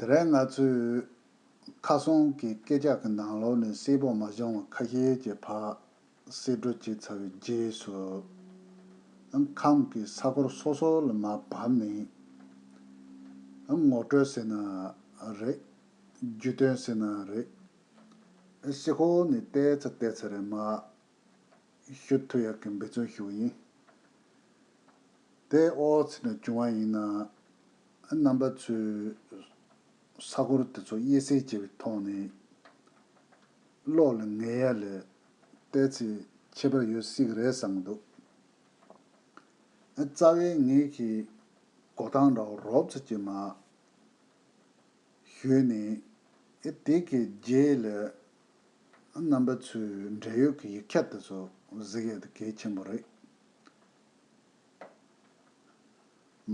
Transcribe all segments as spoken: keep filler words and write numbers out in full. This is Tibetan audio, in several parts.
དེ་རིང་ང་ཚོས་ཁ་སང་གི་སྐད་ཆ་གི་ནང་ལོགས་ནས་གསལ་པོ་མ་བྱུང་བ་ཁ་ཤས་ཀྱི་ཕར་གསེད་བཀྲོལ་བྱས་ཚར་བའི་རྗེས་སུ། ཁམས་ཀྱི་ས་ཁུལ་སོ་སོ་ལ་མར་བབས་ནས། ངོ་སྤྲོད་ཟེར་ན་རེད། རྒྱུས་སྟོན་ཟེར་ན་རེད། ཕྱི་ཁོག་ནས་ཏོག་ཙམ་ཏོག་ཙམ་རེ་མར་ཞུ་ཐུབ་ཡག་གི་འབད་བརྩོན་ཞུ་གི་ཡིན། དེ་ཨོ་ཚིག་ནས་བྱུང་བ་ཡིན་ན། རྣམ་པ་ཚོས་ས་ཁུལ་དེ་ཚོ་དབྱེ་གསེད་བྱེད་པའི་ཐོག་ནས་ཀློག་ལ་ངེས་ཡ་ལས་ཏོག་ཙམ་ཁྱད་པར་ཡོད་སྲིད་ཀྱི་རེད་བསམ་གྱི་འདུག། རྩ་བའི་ངེད་ཀྱི་གོ་སྟངས་འདྲ་བོ་རོབ་ཙམ་ཅིག་མར་ཞུས་ནས། ཨེ་དེ་གི་རྗེས་ལ་རྣམ་པ་ཚོས་འབྲེལ་ཡོད་ཀྱི་ཡིག་ཆ་དེ་ཚོ་གཟིགས་ཡས་དེ་གལ་ཆེན་པོ་རེད།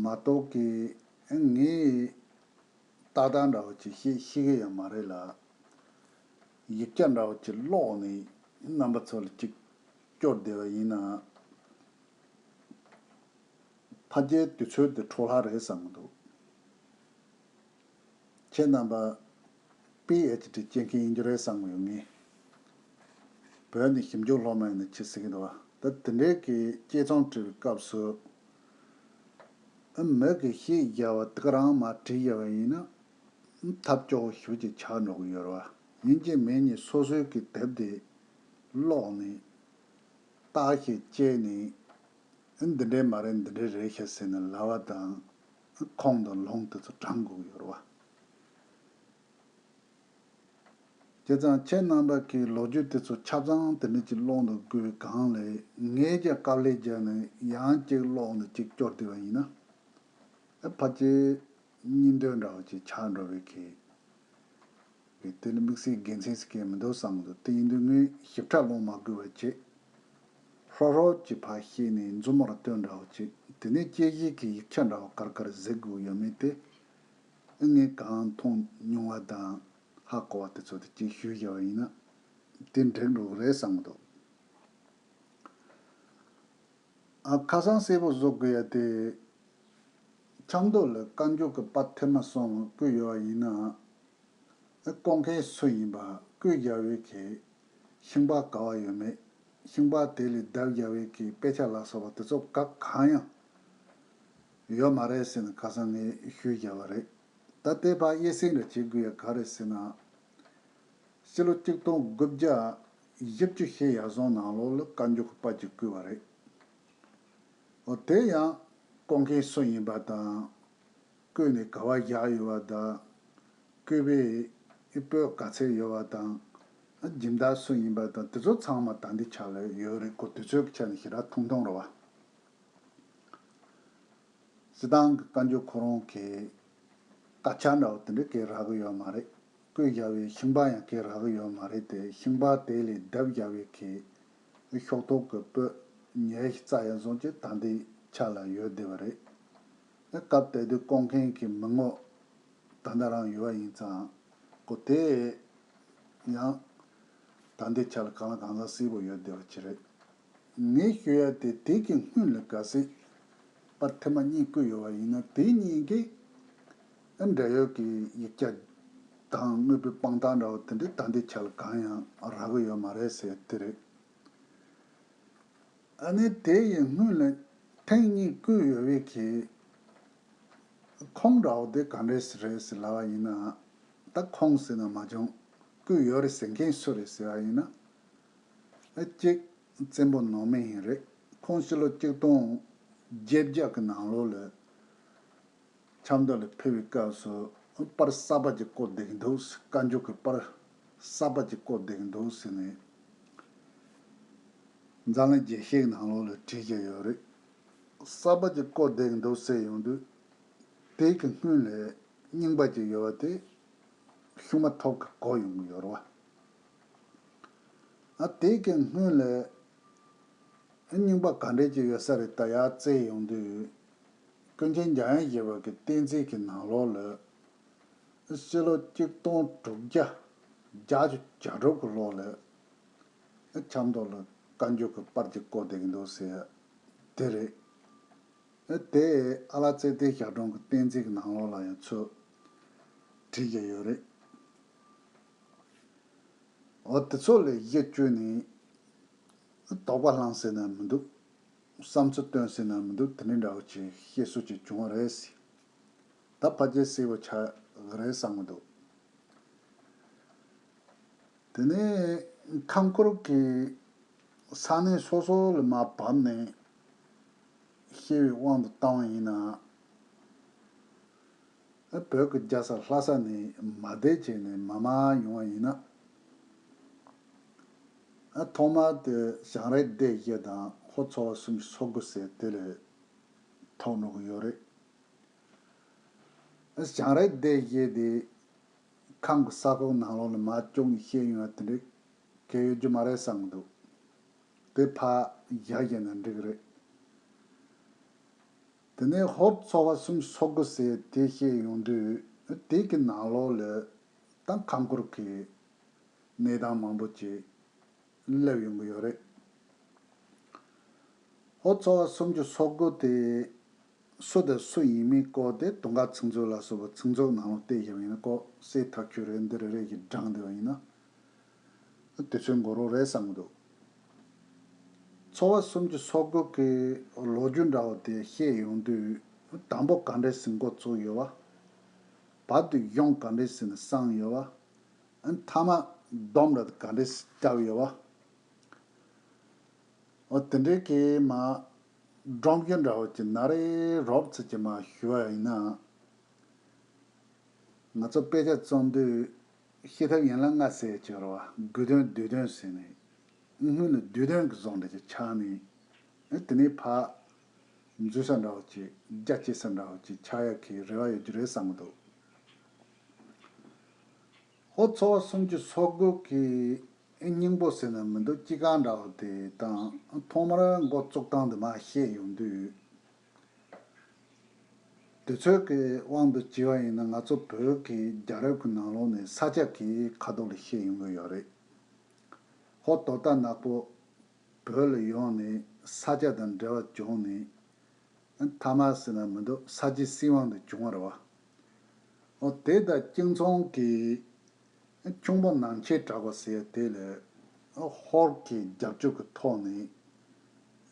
མ་གཏོགས་ཀྱི་ངས་ཏག་ཏག་འདྲ་བོ་ཅིག་ཤེས་ཤེས་ཀྱི་ཡོད་མ་རེད་ལ། ཡིག་ཆ་འདྲ་བོ་ཅིག་ཀློག་ནས་རྣམ་པ་ཚོ་ལ་ཅིག་སྐྱོར་བསྡད་པ་ཡིན་ན། ཕལ་ཆེར་དུས་ཚོད་དེ་འཕྲོ་བརླག་རེད་བསམ་གྱི་འདུག། ཁྱེད་རྣམ་པ་པི་ཨེཆ་ཌི་བྱེད་མཁན་ཡིན་རྒྱུ་རེད་བསམ་གྱི་ཡོད། ངས་བོད་ནས་ཞིབ་འཇུག་སློབ་མ་ཡིན་ན་ཆི་ཟེར་གྱི་འདུག་བ། ད་དེ་འདྲའི་གི་དཔྱད་རྩོམ་བྲིས་པའི་སྐབས་སུ། ཨ་མི་གིས་ཤེས་བཞག་པ་དེ་ག་རང་མར་བྲིས་བཞག་པ་ཡིན་ན། ཐབས་སྐྱོ་བོ་ཞེ་པོ་ཅིག་ཆགས་འགྲོ་གི་ཡོད་རེད་བ། ཡིན་གཅིག་མིན་གཉིས་སོ་སོའི་གི་དེབ་དེ་ཀློག་ནས། བརྟག་ཞིབ་བྱས་ནས། འདི་འདྲའི་མ་རེད་འདི་འདྲའི་རེད་ཤག་ཟེར་ནས་ལབ་པ་དང་། ཁུངས་དང་ལུང་དེ་ཚོ་དྲངས་དགོས་ཀྱི་ཡོད་རེད་བ། བྱས་ཙང་ཁྱེད་རྣམ་པ་གིས་ལོ་རྒྱུས་དེ་ཚོ་ཆ་ཚང་དེ་འདྲ་ཅིག་ཀློག་འདུག་དགོས་གང་ལས། ངས་ཀྱང་དཀའ་ལས་བརྒྱབ་ནས་ཡང་གཅིག་ཀློག་ནས་གཅིག་སྐྱོར་བསྡད་པ་ཡིན་ན། ཨ་ཕལ་ཆེར་སྙིང་འདོད་འདྲ་བོ་ཅིག་ཆགས་འགྲོ་བའི་གི། དེ་ལ་དམིགས་བསལ་དགེ་མཚན་ཟེར་མཁན་མི་འདུག་བསམ་གྱི་འདུག། དེ་ཡིན་དུས་ངས་ཞིབ་ཕྲ་ཀློག་མ་དགོས་པ་བྱས། ཧྲོབ་ཧྲོབ་ཅིག་ཕར་ཤེས་ནས་མཛུབ་མོར་སྟོན་འདྲ་བོ་ཅིག། དེ་ནས་དཔྱད་གཞིའི་གི་ཡིག་ཆ་འདྲ་བོ་ག་རེ་ག་རེ་གཟིགས་དགོས་ཡོད་མེད་དེ། ངས་གང་མཐོང་མྱོང་བ་དང་ཧ་གོ་བ་དེ་ཚོ་དེ་ཅིག་ཞུས་བཞག་པ་ཡིན་ན། དེ་འགྲིག་འགྲོ་གི་རེད་བསམ་གྱི་འདུག། ཨ་ཁ་སང་གསལ་པོ་བཟོ་དགོས་ཡ་དེ། ཆབ་མདོ་ལ་བཀའ་འགྱུར་གྱི་པར་ཐེངས་མ་གསུམ་བརྐོས་ཡོད་པ་ཡིན་ན། ཨ་བརྐོ་མཁན་སུ་ཡིན་པ། བརྐོས་བཞག་པའི་གི་ཤིང་པར་ག་པར་ཡོད་མེད། ཤིང་པར་དེ་ལས་བརྡབས་བཞག་པའི་གི་དཔེ་ཆ་ལ་སོགས་པ་དེ་ཚོ་ག་གང་ཡང་ཡོད་མ་རེད་ཟེར་ནས་ཁ་སང་ངས་ཞུས་བཞག་པ་རེད། ད་ལྟའི་བར་དབྱེ་གསེད་འདྲ་བྱེད་དགོས་ཡ་ག་རེ་ཟེར་ན། ཕྱི་ལོ་གཅིག་སྟོང་དགུ་བརྒྱ་བཞི་བཅུ་ཞེ་ཡར་སོང་ནང་ལོགས་ལ་བཀའ་འགྱུར་གྱི་པར་ཅིག་བརྐོས་པ་རེད། འོ་དེ་ཡང་བརྐོ་མཁན་སུ་ཡིན་པ་དང་། བརྐོས་ནས་ག་པར་བཞག་ཡོད་པ་དང་། བརྐོས་པའི་པོད་ག་ཚད་ཡོད་པ་དང་། སྦྱིན་བདག་སུ་ཡིན་པ་དང་དེ་ཚོ་ཚང་མ་ད་ལྟའི་ཆ་ལ་ཡོད་རེད། ཁོ་དུས་ཚོད་ཀྱི་ཆ་ནས་ཞེ་དྲག་ཐུང་ཐུང་རེད་བ། སྤྱིར་བཏང་གི་བཀའ་འགྱུར་ཁོ་རང་གི་དཀར་ཆག་འདྲ་བོ་དེ་འདྲ་གང་ཡང་རག་གི་ཡོད་མ་རེད། བརྐོས་བཞག་པའི་ཤིང་པར་ཡང་གང་ཡང་རག་གི་ཡོད་མ་རེད་དེ། ཤིང་པར་དེ་ལས་བརྡབས་བཞག་པའི་གི་ཤོག་ཐོག་གི་པོད་ཉི་ཤུ་རྩ་ཡན་ཙམ་ཅིག་ད་ལྟའི་ཆ་ལ་ཡོད་བསྡད་པ་རེད། སྐབས་དེ་དུས་བརྐོ་མཁན་གྱི་མི་ངོ་ད་ལྟ་རང་ཡོད་པ་ཡིན་ཙང་། ཁོ་དེ་ཡང་ད་ལྟའི་ཆ་ལ་གང་ལ་གང་འཚམ་གསལ་པོ་ཡོད་བསྡད་པ་ཅིག་རེད། ངས་ཞུ་ཡ་དེ་དེ་གི་སྔོན་ལ་གལ་སྲིད་པར་ཐེངས་མ་གཉིས་བརྐོས་ཡོད་པ་ཡིན་ན། དེ་གཉིས་ཀྱི་འབྲེལ་ཡོད་ཀྱི་ཡིག་ཆ་དང་དངོས་པོའི་དཔང་རྟགས་འདྲ་བོ་དེ་འདྲ་ད་ལྟའི་ཆ་ལ་གང་ཡང་རག་གི་ཡོད་མ་རེད་ཟེར་དེ་རེད། ཨ་ནི་དེ་ཡི་སྔོན་ལ་ཐེངས་གཉིས་བརྐོས་ཡོད་པའི་གི་ཁུངས་འདྲ་བོ་དེ་ག་འདྲས་རེད་ཟེར་ལབ་པ་ཡིན་ན། ད་ཁུངས་ཟེར་ན་མ་བྱུང་། བརྐོས་ཡོད་རེད་ཟེར་མཁན་སུ་རེད་ཟེར་བ་ཡིན་ན། ཨ་གཅིག་བཙན་པོ་ནང་མི་ཡིན་རེད། ཁོང་ཕྱི་ལོ་གཅིག་སྟོང་བརྒྱད་བརྒྱ་གི་ནང་ལོགས་ལ་ཆབ་མདོ་ལ་ཕེབས་པའི་སྐབས་སུ་པར་གསར་པ་ཅིག་བརྐོས་བསྡད་ཀྱི་འདུག། བཀའ་འགྱུར་གྱི་པར་གསར་པ་ཅིག་བརྐོས་བསྡད་ཀྱི་འདུག་ཟེར་ནས། འཛམ་གླིང་རྒྱས་བཤད་ཀྱི་ནང་ལོགས་ལ་བྲིས་བཞག་ཡོད་རེད། གསར་པ་ཅིག་བརྐོས་བསྡད་ཀྱི་འདུག་ཟེར་ཡོང་དུས། དེ་གི་སྔོན་ལ་རྙིང་པ་ཅིག་ཡོད་པ་དེ་ཤུགས་མ་ཐོག་གི་གོ་ཡོང་གི་ཡོད་རེད་བ། ཨ་དེ་གི་སྔོན་ལ་རྙིང་པ་ག་འདྲས་ཅིག་ཡོད་ས་རེད། ད་ཡར་བཙལ་ཡོང་དུས། ཀུན་མཁྱེན་འཇམ་དབྱངས་བཞད་པ་གི་བསྟན་རྩིས་ཀྱི་ནང་ལོགས་ལ། ཕྱི་ལོ་གཅིག་སྟོང་དྲུག་བརྒྱ་བརྒྱད་ཅུ་གྱ་དྲུག་གི་ལོ་ལ་ཆབ་མདོ་ལ་བཀའ་འགྱུར་གྱི་པར་ཅིག་བརྐོས་བསྡད་ཀྱི་འདུག་ཟེར་དེ་རེད། དེ་ཨ་ལགས་ཚེ་བརྟན་ཞབས་དྲུང་གི་བསྟན་རྩིས་ཀྱི་ནང་ལོགས་ལ་ཡང་ཚུར་ བྲིས་བཞག་ཡོད་རེད། འོ་དེ་ཚོ་ལ་གཞི་བཅོལ་ནས་དོགས་པ་ལངས་ཟེར་ན་མི་འདུག་བསམ་ཚུལ་བཏོན་ཟེར་ན་མི་འདུག་དེ་འདྲ་འདྲ་བོ་ཅིག་བཤད་སྲོལ་ཅིག་བྱུང་བ་རེད་ཟེར། ད་ཕལ་ཆེར་གསལ་པོ་ཆགས་རེད་བསམ་གྱི་འདུག་དེ་ནས་ཁམས་སྐོར་གྱི་ས་གནས་སོ་སོ་ལ་མར་བབས་ནས་བཤད་པའི་དབང་དུ་བཏང་བ་ཡིན་ན། བོད་ཀྱི་རྒྱལ་ས་ལྷ་ས་ནས་མར་འདེད་བྱས་ནས་མར་མར་ཡོང་བ་ཡིན་ན། ཐོག་མར་དེ་བྱང་རལ་སྡེ་བཞི་དང་ཧོར་ཚོ་བ་སུམ་ཅུ་སོ་དགུ་ཟེར་དེ་ལ་ཐོན་འགྲོ་གི་ཡོད་རེད། བྱང་རལ་སྡེ་བཞི་དེ་ཁམས་ཀྱི་ས་ཁོངས་ནང་ལོགས་ལ་མར་བཅུག་ནས་བཤད་ཡོང་བ་དེ་འདྲ་གལ་ཡོད་རྒྱུ་མ་རེད་བསམ་གྱི་འདུག་དེ་ཕར་བཞག་བཞག་ན་འགྲིག་གི་རེད། དེ་ནས་ཧོར་ཚོ་བ་སུམ་ཅུ་སོ་དགུ་ཟེར་དེ་བཤད་ཡོང་དུས་དེ་གི་ནང་ལོགས་ལ་ད་ཁམས་སྐོར་གྱི་གནས་སྟངས་མང་པོ་ཅིག་སླེབས་ཡོང་གི་ཡོད་རེད། ཧོར་ཚོ་བ་སུམ་ཅུ་སོ་དགུ་དེ་སུ་དང་སུ་ཡིན་མིན་སྐོར་དེ་དུང་དཀར་ཚིག་མཛོད་ལ་སོགས་པ་ཚིག་མཛོད་ནང་ལ་བལྟས་ཡོང་ཡིན་ན་ཀོ་གསལ་ཐག་ཆོད་རེད། འདི་རེ་རེ་བཞིན་བགྲངས་བསྡད་པ་ཡིན་ན་དུས་ཚོད་འགོར་རོགས་རེད་བསམ་གྱི་འདུག་ཚོ་བ་སུམ་ཅུ་སོ་དགུ་གི་ལོ་རྒྱུས་འདྲ་བོ་དེ་བཤད་ཡོང་དུས་དང་པོ་ག་འདྲས་སེ་འགོ་བཙུགས་ཡོད་པ། བར་དུ་གཞུང་ག་འདྲས་སེ་ནས་བསྲངས་ཡོད་པ། མཐའ་མ་སྡོམ་ར་ག་འདྲས་སེ་བརྒྱབ་ཡོད་པ། འོ་དེ་འདྲའི་གི་མ་སྒྲོམ་གཞི་འདྲ་བོ་ཅིག་ན་རེ་རོབ་ཙམ་ཅིག་མ་ཞུ་བ་ཡིན་ན། ང་ཚོ་དཔེ་ཆ་བརྩམས་དུས་བཤད་ཐབས་ཡན་ལག་ལྔ་ཟེར་གྱི་ཡོད་རེད་བ། དགོས་དོན་བསྡུས་དོན་ཟེར་ནས་སྔོན་ལ་བསྡུས་དོན་གྱི་བཟོ་འདྲ་ཅིག་ཆགས་ནས་དེ་ནས་ཕར་འཛུལ་ས་འདྲ་བོ་ཅིག་རྒྱ་སྐྱེད་ས་འདྲ་བོ་ཅིག་ཆགས་ཡག་གི་རེ་བ་ཡོད་རྒྱུ་རེད་བསམ་གྱི་འདུག་ཧོར་ཚོ་བ་སུམ་ཅུ་སོ་དགུ་གི་སྙིང་པོ་ཟེར་ན་མི་འདུག་དཀྱིལ་ཁ་འདྲ་བོ་དེ་དང་ཐོག་མར་འགོ་བཙུགས་སྟངས་དེ་མར་བཤད་ཡོང་དུས། དུས་ཚོད་ཀྱི་དབང་དུ་བྱས་པ་ཡིན་ན་ང་ཚོ་བོད་ཀྱི་རྒྱལ་རབས་ཀྱི་ནང་ལོགས་ནས་ས་སྐྱ་གི་ཁ་ཐོག་ལ་བཤད་ཡོང་གི་ཡོད་རེད། ཧོར་དོ་རྟ་ནག་པོ་བོད་ལ་ཡོང་ནས་ས་སྐྱ་དང་འབྲེལ་བ་བྱུང་ནས། མཐའ་མ་ཟེར་ན་མི་འདུག་ས་སྐྱའི་སྲིད་དབང་དུ་བྱུང་བ་རེད་བ། འོ་དེ་དང་གཅིག་མཚུངས་ཀྱི་ཁྱུང་པོ་ནམ་མཁའི་གྲགས་པ་ཟེར་དེ་ལ་ཧོར་གྱི་རྒྱབ་སྐྱོར་གྱི་ཐོག་ནས་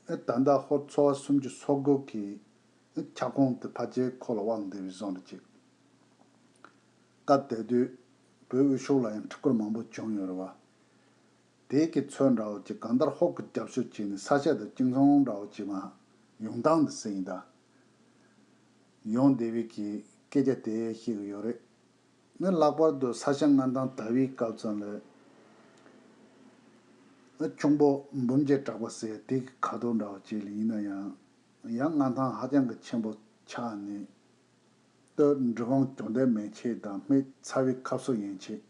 ད་ལྟ་ཧོར་ཚོ་བ་སུམ་ཅུ་སོ་དགུ་གི་ཁྱབ་ཁོངས་དེ་ཕལ་ཆེར་ཁོ་ལ་དབང་བསྡུས་པའི་བཟོ་འདྲ་ཅིག་སྐབས་དེ་དུས་བོད་དབུས་ཕྱོགས་ལ་ཡང་འཁྲུག་སྐོར་མང་པོ་བྱུང་ཡོད་རེད་བ། དེ་གི་ཚོད་འདྲ་བོ་ཅིག་གང་ལྟར་ཧོར་གྱི་རྒྱབ་སྐྱོར་བྱས་ནས་ས་སྐྱ་དང་གཅིག་མཚུངས་འདྲ་བོ་ཅིག་མ་ཡོང་སྟངས་འདི་ཟེར་ཡིན་ད། ཡོང་བསྡད་པའི་གི་སྐད་ཆ་དེ་བཤད་གི་ཡོད་རེད། ནི་ལྷག་པར་དུ་ས་སྐྱ་མངའ་ཐང་དར་བའི་སྐབས་ཙམ་ལ་ཁྱུང་པོ་འབུམ་རྒྱས་གྲགས་པ་ཟེར་དེ་གི་ཁ་ཐོག་འདྲ་བོ་ཅིག་ལ་ཡིན་ན་ཡང་ཡང་མངའ་ཐང་ཧ་ཅང་གི་ཆེན་པོ་ཆགས་ནས། སྟོད་འབྲི་གུང་གྱོང་རྡལ་མན་ཆད་དང་སྨད་ཚ་བའི་ཁ་སོ་ཡན་ཆད།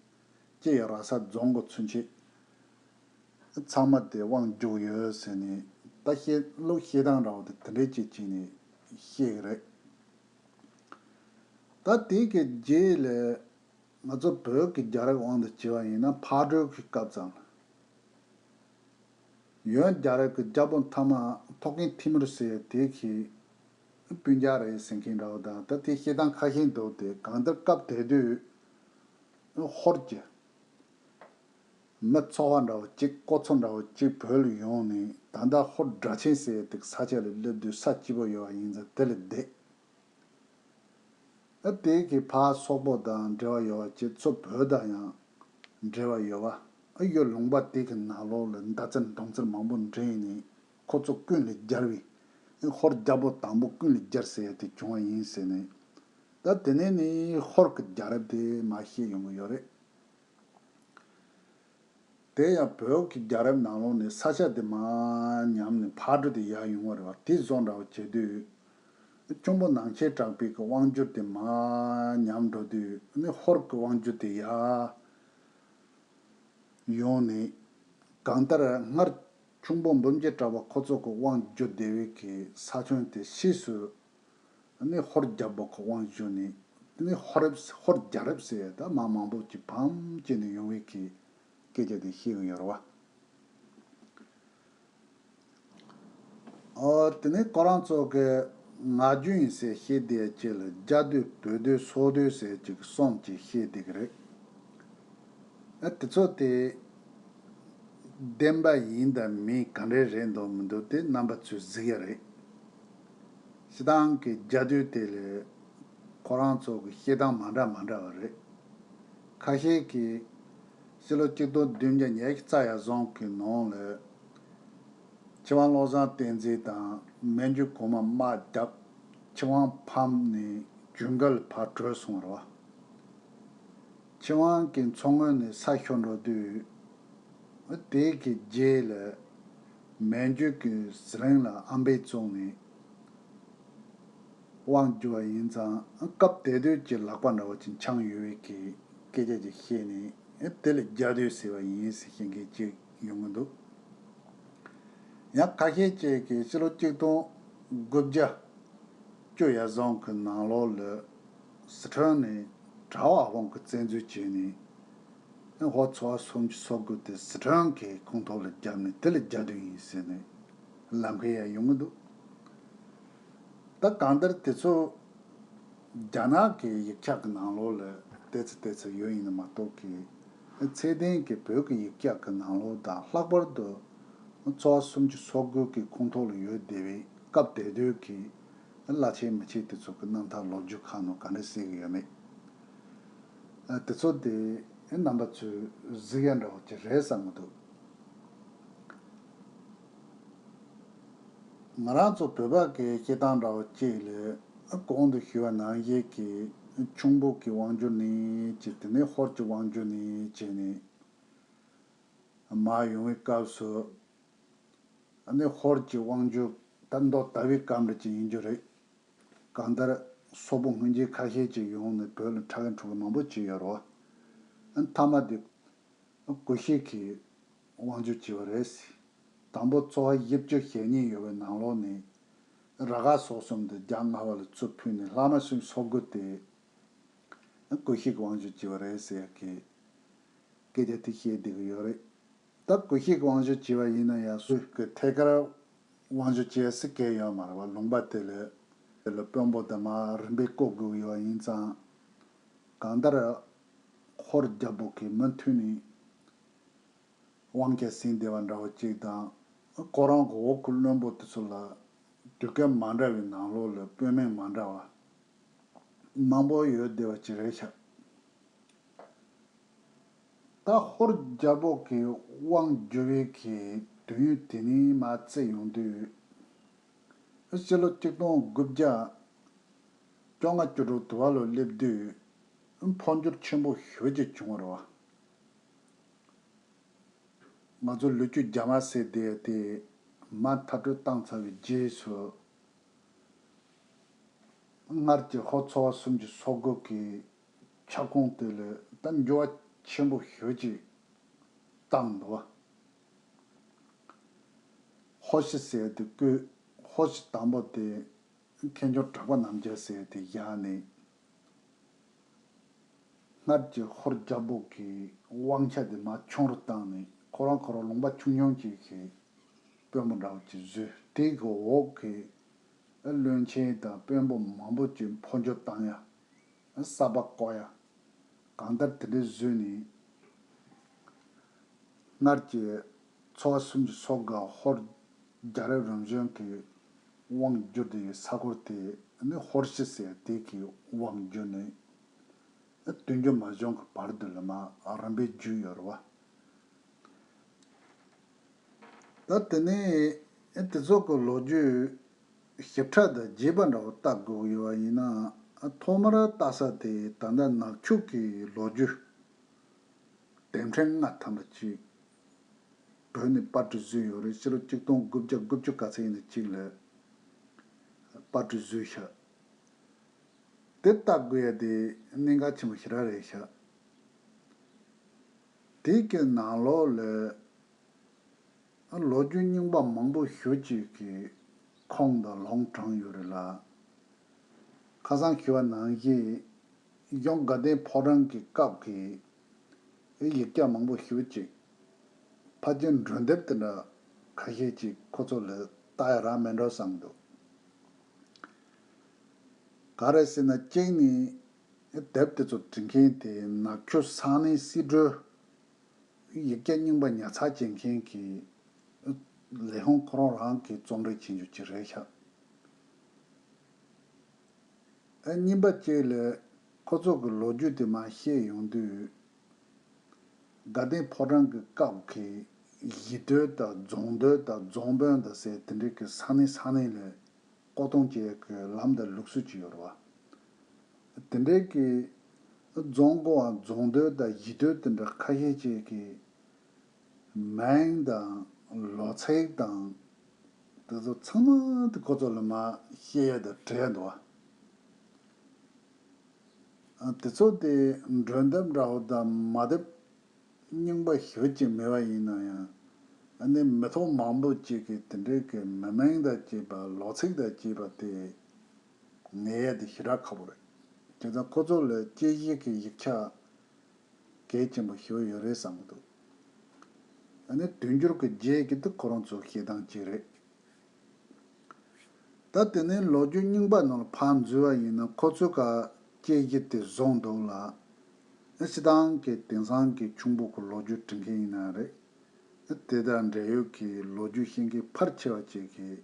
སྤྱི་ཡི་ར་ས་རྫོང་གི་ཚུན་ཆད། ཚང་མ་དེ་དབང་བསྒྱུར་ཡོད་ཟེར་ནས་ད་བཤད་ལུགས་བཤད་སྟངས་འདྲ་བོ་དེ་དེ་འདྲའི་ཅིག་བྱས་ནས་བཤད་གི་རེད། ད་དེ་གི་རྗེས་ལ་ང་ཚོ་བོད་ཀྱི་རྒྱལ་རབས་དབང་དུ་བྱས་པ་ཡིན་ན་ཕག་གྲུ་གི་སྐབས་ཙམ་ལ། ཡོན་རྒྱལ་རབས་ཀྱི་རྒྱལ་པོ་མཐའ་མ་ཐོག་ཁེངས་ཐིམ་རི་ཟེར་དེ་གི་སྤུན་ཀྱག་རེད་ཟེར་མཁན་འདྲ་བོ་དང་ད་དེ་བཤད་སྟངས་ཁ་ཤས་འདུག་དེ་གང་ལྟར་སྐབས་དེ་དུས་ཧོར་གྱི་མི་ཚོ་བ་འདྲ་བོ་གཅིག་ཀོ་ཚོ་འདྲ་བོ་གཅིག་བོད་ལ་ཡོང་ནས་ད་ལྟ་ཧོར་སྦྲ་ཆེན་ཟེར་དེ་ས་ཆ་ལ་སླེབས་དུས་ས་སྐྱིད་པོ་ཡོད་པ་ཡིན་ཙང་དེ་ལ་བསྡད། ཨ་དེ་གི་ཕར་སོག་པོ་དང་འབྲེལ་བ་ཡོད་པ་བྱས་ཚུར་བོད་དང་ཡང་འབྲེལ་བ་ཡོད་པ། ཨ་གཡུ་ལུང་པ་དེ་གི་ནང་ལོགས་ལ་མདའ་རྩེད་མདུང་རྩེད་མང་པོ་འགྲན་ནས་ཁོ་ཚོ་ཀུན་ལས་རྒྱལ་བའི་ཨ་ཧོར་རྒྱལ་པོ་དང་པོ་ཀུན་ལས་རྒྱལ་ཟེར་ཡ་དེ་བྱུང་བ་ཡིན་ཟེར་ནས། ད་དེ་ནས་ནི་ཧོར་གྱི་རྒྱལ་རབས་དེ་མར་བཤད་ཡོང་གི་ཡོད་རེད། དེ་ཡང་བོད་ཀྱི་རྒྱལ་རབས་ནང་ལོགས་ནས་ས་སྐྱ་དེ་མར་ཉམས་ནས་ཕག་གྲུ་དེ་ཡར་ཡོང་བ་རེད་བ། དེ་བཟོ་འདྲ་བོ་བྱེད་དུས། ཁྱུང་པོ་ནམ་མཁའི་གྲགས་པའི་གི་དབང་སྒྱུར་དེ་མར་ཉམས་འགྲོ་དུས་ནི་ཧོར་གྱི་དབང་སྒྱུར་དེ་ཡར་ཡོང་ནས། གང་ལྟར་སྔར་ཁྱུང་པོ་འབུམ་རྒྱས་གྲགས་པ་ཁོ་ཚོ་གི་དབང་བསྒྱུར་བསྡད་པའི་གི་ས་ཁྱོན་དེ་ཕྱིས་སུ། ནི་ཧོར་རྒྱལ་པོ་གི་དབང་བསྒྱུར་ནས་ནི་ཧོར་རབས་ཧོར་རྒྱལ་རབས་ཟེར་ཡ་ད་མ་མང་པོ་ཅིག་བམ་བྱས་ནས་ཡོང་བའི་གི་སྐད་ཆ་དེ་བཤད་གི་ཡོད་རེད་བ། ཨོ་དེ་ནས་ཁོ་རང་ཚོ་གི་ ངག་རྒྱུན་ཡིན་ཟེར་བཤད་བསྡད་ཡ་ཅིག་ལ་རྒྱ་སྡོད་བོད་སྡོད་སོག་སྡོད་ཟེར་ཅིག་གསུམ་ཅིག་བཤད་བསྡད་ཀྱི་རེད། ཨ་དེ་ཚོ་དེ་བདེན་པ་ཡིན་དང་མིན་ག་འདྲ་རེད་འདུག་མི་འདུག་དེ་རྣམ་པ་ཚོས་གཟིགས་ཡ་རེད། སྤྱིར་བཏང་གི་རྒྱ་སྡོད་དེ་ལས་ཁོ་རང་ཚོ་གི་བཤད་སྟངས་མ་འདྲ་མ་འདྲ་བ་རེད། ཁ་ཤས་ཀྱིས་ཕྱི་ལོ་གཅིག་སྟོང་བདུན་བརྒྱ་ཉི་ཤུ་རྩ་ཡར་སོང་གི་ནང་ལ་ཆོས་དབང་བློ་བཟང་བསྟན་འཛིན་དང་མན་ཇུ་གོང་མ་དམག་བརྒྱབ། ཆོས་དབང་ཕམ་ནས་ཇུན་གར་ལ་ཕར་བྲོས་སོང་བ་རེད་བ། ཆོས་དབང་གི་མཚོ་སྔོན་ནས་ས་ཤོར་འགྲོ་དུས། དེ་གི་རྗེས་ལ་མན་ཇུ་གི་ཟི་ལིང་ལ་ཨམ་བན་བཙོངས་ནས་དབང་བསྒྱུར་བ་ཡིན་ཙང་སྐབས་དེ་དུས་ཀྱི་ལག་པ་འདྲ་བོ་ཅིག་འཆང་ཡོད་པའི་གི་སྐད་ཆ་ཅིག་བཤད་ནས་དེ་ལ་རྒྱ་སྡོད་ཟེར་བ་ཡིན་ཟེར་བཤད་མཁན་ཅིག་ཡོང་གི་འདུག་ཡང་ཁ་ཤས་ཅིག་གིས་ཕྱི་ལོ་གཅིག་སྟོང་དགུ་བརྒྱ་བཅུ་ཡར་སོང་གི་ནང་ལོགས་ལ་སི་ཁྲོན་ནས་གྲྭ་པ་དབང་གིས་བཙན་འཛུལ་བྱས་ནས་ཧོར་ཚོ་བ་སུམ་ཅུ་སོ་དགུ་དེ་སི་ཁྲོན་གྱི་ཁོངས་གཏོགས་ལ་བརྒྱབ་ནས་དེ་ལ་རྒྱ་སྡོད་ཡིན་ཟེར་ནས་ལབ་མཁན་ཡང་ཡོང་གི་འདུག་ད་གང་ལྟར་དེ་ཚོ་རྒྱ་ནག་གི་ཡིག་ཆ་གི་ནང་ལོགས་ལ་ཏོག་ཙམ་ཏོག་ཙམ་ཡོད་ཡིན་ན་མ་གཏོགས་ཀྱི། ཚད་ལྡན་གྱི་བོད་ཀྱི་ཡིག་ཆ་གི་ནང་ལོགས་དང་ལྷག་པར་དུ་ཚོ་བ་སུམ་ཅུ་སོ་དགུ་གི་ཁོངས་གཏོགས་ལ་ཡོད་བསྡད་པའི་སྐབས་དེ་དུས་ཀྱི་བླ་ཆེན་མི་ཆེན་དེ་ཚོ་གི་རྣམ་ཐར་ལོ་རྒྱུས་ཁག་ནང་ག་འདྲ་གསལ་གྱི་ཡོད་མེད། དེ་ཚོ་དེ་རྣམ་པ་ཚོས་གཟིགས་ཡ་འདྲ་བོ་ཅིག་རེད་བསམ་གྱི་འདུག་ང་རང་ཚོ་བོད་པ་གི་སྐད་གདངས་འདྲ་བོ་གཅིག་ལས་གོང་དུ་ཞུས་པ་ནང་བཞིན་གྱི་ཁྱུང་པོ་གི་དབང་སྒྱུར་ནས་བྱས། དེ་ནས་ཧོར་གྱི་དབང་སྒྱུར་ནས་བྱས་ནས་མར་ཡོང་བའི་སྐབས་སུ་ཨ་ནི་ཧོར་གྱི་དབང་སྒྱུར་ད་མདོ་དར་བའི་སྐབས་འདྲ་ཅིག་ཡིན་རྒྱུ་རེད། གང་ལྟར་སོག་པོ་སྔོན་ཆད་ཁ་ཤས་ཅིག་ཡོང་ནས་བོད་ལ་ཁྲག་གི་འཁྲུག་གི་མང་པོ་བྱས་ཡོད་རེད་བ། ཨ་ནི་མཐའ་མ་དེ་གུ་ཤྲི་གིས་དབང་སྒྱུར་བྱས་པ་རེད། དང་པོ་ཚོ་བ་བཞི་བཅུ་ཞེ་གཉིས་ཡོད་པའི་ནང་ལོགས་ནས་ར་ག་སོག་གསུམ་དེ་རྒྱ་མངའ་བ་ལ་ཚུར་ཕུལ་ནས་ལྷག་མ་སུམ་ཅུ་སོ་དགུ་དེ་གུ་ཤྲི་གིས་དབང་སྒྱུར་བྱས་པ་རེད་ཟེར་གི་སྐད་ཆ་དེ་བཤད་བསྡད་ཀྱི་ཡོད་རེད། ད་གུ་ཤྲི་གིས་དབང་སྒྱུར་བྱས་པ་ཡིན་ན་ཡང་སུ་གིས་ཐད་ཀར་དབང་སྒྱུར་བྱས་ཟེར་མཁན་ཡོད་མ་རེད་བ། ལུང་པ་དེ་ལ་དེ་ལ་དཔོན་པོ་དེ་མར་རིམ་པས་བསྐོ་དགོས་ཀྱི་ཡོད་པ་ཡིན་ཙང་། གང་ལྟར་ཧོར་རྒྱལ་པོ་གིས་མུ་མཐུད་ནས་དབང་ཆ་ཟིན་བསྡད་པ་འདྲ་བོ་གཅིག་དང་། ཁོ་རང་གི་འོག་གི་བློན་པོ་དེ་ཚོ་ལ་དུས་སྐབས་མ་འདྲ་བའི་ནང་ལོགས་ལ་དཔོན་མི་མ་འདྲ་བ་མང་པོ་ཡོད་བསྡད་པ་ཅིག་རེད་ཤག་ད་ཧོར་རྒྱལ་པོ་གི་དབང་བསྒྱུར་བའི་གི་དུས་ཡུན་དེ་ནས་མར་བརྩིས་ཡོང་དུས། ཕྱི་ལོ་གཅིག་སྟོང་དགུ་བརྒྱ་བཅོ་ལྔ་བཅུ་དྲུག་དུ་བ་ལོ་སླེབས་དུས་འཕོ་འགྱུར་ཆེན་པོ་ཞེ་པོ་ཅིག་བྱུང་བ་རེད་བ། ང་ཚོ་ལོ་རྒྱུས་རྒྱ་མ་ཟེར་བསྡད་དེ་མར་མཐར་སྐྲོད་བཏང་ཚར་བའི་རྗེས་སུ། སྔར་གྱི་ཧོར་ཚོ་བ་སུམ་ཅུ་སོ་དགུ་གི་ཁྱབ་ཁོངས་དེ་ལ་ད་འགྱུར་བ་ཆེན་པོ་ཞེ་པོ་ཅིག་བཏང་འདུག་བ། ཧོར་ཤི་ཟེར་དེ་བཀོད། ཧོར་ཤི་དང་པོ་དེ་མཁན་སྐྱོང་གྲགས་པ་རྣམ་རྒྱལ་ཟེར་དེ་བཞག་ནས། སྔར་གྱི་ཧོར་རྒྱལ་པོ་གི་དབང་ཆ་དེ་མར་ཆུང་རུ་བཏང་ནས་ཁོ་རང་ཁོ་རང་ལུང་པ་ཆུང་ཆུང་ཅིག་གི་དཔོན་པོ་འདྲ་བོ་ཅིག་བཟོས། དེ་གི་འོག་གི་བློན་ཆེན་དང་དཔོན་པོ་མང་པོ་ཅིག་འཕོ་འགྱུར་བཏང་ཡ། གསར་པ་བསྐོ་ཡ། གང་ལྟར་དེ་འདྲ་བཟོས་ནས། སྔར་གྱི་ཚོ་བ་སུམ་ཅུ་སོ་དགུ་ཧོར་རྒྱལ་རབས་རིམ་བྱོན་གྱི་དབང་བསྒྱུར་བསྡད་ཡོད་ས་ཁུལ་དེ་ནི་ཧོར་ཤི་ཟེར་དེ་གི་དབང་བསྒྱུར་ནས་བསྟུན་རྒྱུ་མ་བྱུང་གི་བར་དུ་ལ་མར་རིམ་པས་བརྒྱུད་ཡོད་རེད་བ། ད་དེ་ནས་དེ་ཚོ་གི་ལོ་རྒྱུས་ཞིབ་ཕྲ་དང་རྒྱས་པ་འདྲ་བོ་ལྟ་དགོས་ཀྱི་ཡོད་པ་ཡིན་ན། ཐོག་མར་ལྟ་ས་དེ་ད་ལྟ་ནག་ཆུ་གི་ལོ་རྒྱུས། དེབ་ཕྲེང་ལྔ་ཐམ་པ་ཅིག་བོད་ནས་པར་སྐྲུན་བཟོས་ཡོད་རེད། ཕྱི་ལོ་གཅིག་སྟོང་དགུ་བརྒྱ་དགུ་བཅུ་ག་ཚོད་ཡིན་ན་གཅིག་ལ་པར་སྐྲུན་བཟོས་ཤག་དེ་ལྟ་དགོས་ཡ་དེ་གནད་འགག་ཆེན་པོ་ཞེ་དྲག་རེད་ཤག་དེ་གི་ནང་ལོགས་ལ་ལོ་རྒྱུས་རྙིང་པ་མང་པོ་ཞེ་ཅིག་གི་ཁུངས་དང་ལུང་དྲངས་ཡོད་རེད་ལ། ཁ་སང་ཞུས་པ་ནང་བཞིན། གཞུང་དགའ་ལྡན་ཕོ་བྲང་གི་སྐབས་ཀྱི་ཡིག་ཆ་མང་པོ་ཞེ་ཅིག་ཕལ་ཆེར་འགྲོ་དེབ་དེ་འདྲ་ཁ་ཤས་ཅིག་ཁོ་ཚོ་ལ་ལྟ་ཡ་རག་མེད་འགྲོ་བསམ་འདུག་ག་རེ་ཟེར་ན་གཅིག་ནི་དེབ་དེ་ཚོ་འབྲི་མཁན་དེ་ནག་ཆུ་ས་གནས་སྲིད་གྲོས་ཡིག་སྐད་རྙིང་པ་ཉར་ཚགས་བྱེད་མཁན་གྱི་ལས་ཁུངས་ཁོ་རང་རང་གིས་རྩོམ་སྒྲིག་བྱེད་རྒྱུ་ཅིག་རེད་ཤག་ཨ་གཉིས་པ་གཅིག་ལ་ཁོ་ཚོ་གི་ལོ་རྒྱུས་དེ་མར་བཤད་ཡོང་དུས། དགའ་ལྡན་ཕོ་བྲང་གི་སྐབས་ཀྱི་གཞིས་སྡོད་དང་རྫོང་སྡོད་དང་རྫོང་དཔོན་དང་ཟེར་དེ་འདྲའི་གི་ས་གནས་ས་གནས་ལ་བསྐོ་གཏོང་བྱེད་ཀྱི་ལམ་དང་ལུགས་སྲོལ་ཅིག་ཡོད་རེད་བ། དེ་འདྲའི་གི་རྫོང་དགོན་པ་རྫོང་སྡོད་དང་གཞིས་སྡོད་དེ་འདྲ་ཁ་ཤས་ཅིག་གི་མིང་དང་ལོ་ཚིགས་དང་དེ་ཚོ་ཚང་མ་དེ་ཁོ་ཚོ་ལ་མར་བཤད་ཡ་དང་བྲིས་ཡ་འདུག་བ། ཨ་དེ་ཚོ་དེ་མགྲོན་དེབ་འདྲ་བོ་དང་མ་དེབ་རྙིང་པ་ཞེ་པོ་ཅིག་མེད་པ་ཡིན་ན་ཡང་། ཨ་ནི་མི་ཐོག་མང་པོ་ཅིག་གིས་དེ་འདྲའི་གི་མི་མིང་དང་བཅས་པ་ལོ་ཚིགས་དང་བཅས་པ་དེ་ངེས་ཡ་དེ་ཞེ་དྲག་ཁག་པོ་རེད། བྱས་ཙང་ཁོ་ཚོ་ལ་དཔྱད་གཞི་གི་ཡིག་ཆ་གལ་ཆེན་པོ་ཞེ་པོ་ཡོད་རེད་བསམ་གྱི་འདུག་ཨ་ནི་དུས་འགྱུར་གྱི་རྗེས་ཀྱི་དེ་ཁོ་རང་ཚོའི་བཤད་སྟངས་ཅིག་རེད། ད་དེ་ནས་ལོ་རྒྱུས་རྙིང་པ་ནང་ལ་ཕར་འཛུལ་བ་ཡིན་ན་ཁོ་ཚོས་ཀྱི་དཔྱད་གཞི་དེ་བཟུང་འདུག་ལ། ཨ་སྤྱིར་བཏང་གི་དེང་སང་གི་ཁྱུང་པོ་གི་ལོ་རྒྱུས་འབྲི་མཁན་ཡིན་ན་རེད། ཨ་དེ་དང་འབྲེལ་ཡོད་ཀྱི་ལོ་རྒྱུས་ཤེས་མཁན་ཕལ་ཆེ་བ་ཅིག་གིས་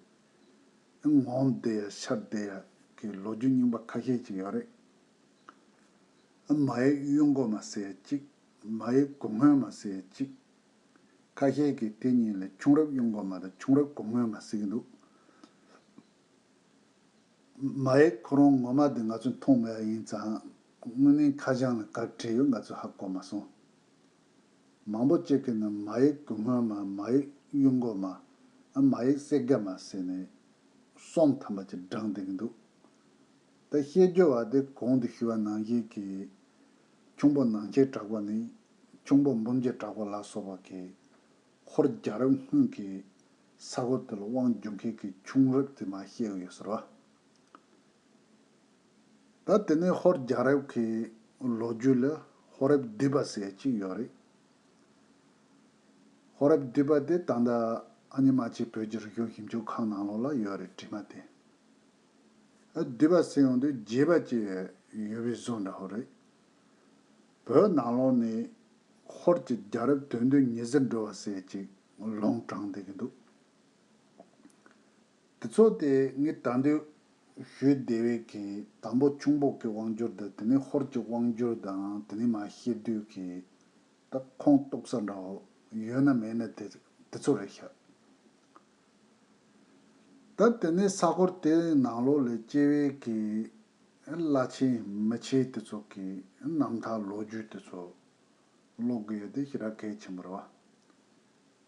ངོམ་བསྡད་ཡ་ཤར་བསྡད་ཡ་གི་ལོ་རྒྱུས་རྙིང་པ་ཁ་ཤས་ཅིག་ཡོད་རེད། མ་ཡིག་གཡུ་མགོ་མ་ཟེར་ཡ་གཅིག་མ་ཡིག་གུང་སྔོན་མ་ཟེར་ཡ་གཅིག་ཁ་ཤས་ཀྱིས་དེ་གཉིས་ལ་ཁྱུང་རབས་གཡུ་མགོ་མ་དང་ཁྱུང་རབས་གུང་སྔོན་མ་ཟེར་གྱི་འདུག་མ་ཡིག་ཁོ་རང་ངོ་མ་དེ་ང་ཚོས་མཐོང་མེད་པ་ཡིན་ཙང་དངོས་གནས་ཁ་བྱང་ལ་ག་རེ་བྲིས་ཡོད་ང་ཚོས་ཧ་གོ་མ་སོང་། མང་པོ་ཅིག་གིས་ནི་མ་ཡིག་གུང་སྔོན་མ། མ་ཡིག་གཡུ་མགོ་མ། ཨ་མ་ཡིག་སེར་སྐྱ་མ་ཟེར་ནས་གསུམ་ཐམ་པ་ཅིག་བགྲངས་བསྡད་ཀྱི་འདུག་ད་བཤད་རྒྱུ་བ་དེ་གོང་དུ་ཞུས་པ་ནང་བཞིན་གྱི་ཁྱུང་པོ་ནང་ཆེན་གྲགས་པ་ནས་ཁྱུང་པོ་འབུམ་རྒྱས་གྲགས་པ་ལ་སོགས་པ་གི་ཧོར་རྒྱལ་རབས་སྔོན་གྱི་ས་གོ་དེ་ལ་དབང་བསྒྱུར་མཁན་གྱི་ཁྱུང་རབས་དེ་མར་བཤད་ཡོད་ཟེར་བ། ད་དེ་ནས་ཧོར་རྒྱལ་རབས་ཀྱི་ལོ་རྒྱུས་ལ་ཧོར་རབས་བསྡུས་པ་ཟེར་གཅིག་ཡོད་རེད། ཧོར་རབས་བསྡུས་པ་དེ་ད་ལྟ་ཨ་མྱེས་རྨ་ཆེན་བོད་ཀྱི་རིག་གཞུང་ཞིབ་འཇུག་ཁང་ནང་ལོགས་ལ་ཡོད་རེད་བྲིས་མ་དེ། ཨ་བསྡུས་པ་ཟེར་ཡོང་དུས་རྒྱས་པ་ཅིག་ཡོད་པའི་བཟོ་འདྲ་བོ་རེད། བོད་ནང་ལོགས་ནས་ཧོར་གྱི་རྒྱལ་རབས་དོན་བདུན་ཉི་ཟེར་འགྲོ་བ་ཟེར་གཅིག་ལུང་དྲངས་བསྡད་ཀྱི་འདུག་དེ་ཚོ་དེ་ངས་ད་དུང་ཞུས་བསྡད་པའི་གི་དང་པོ་ཁྱུང་པོ་གི་དབང་སྒྱུར་དང་དེ་ནས་ཧོར་གྱི་དབང་སྒྱུར་དང་དེ་ནས་མར་བཤད་དུས་ཀྱི་ད་ཁུངས་གཏུགས་ས་འདྲ་བོ་ཡོད་ན་མེད་ན་དེ་དེ་ཚོ་རེད་ཤག་ད་དེ་ནས་ས་ཁུལ་དེའི་ནང་ལོགས་ལ་སྐྱེ་བའི་གི་བླ་ཆེན་མི་ཆེན་དེ་ཚོ་གི་རྣམ་ཐར་ལོ་རྒྱུས་དེ་ཚོ་ཀློག་དགོས་ཡ་དེ་ཞེ་དྲག་གལ་ཆེན་པོ་རེད་བ།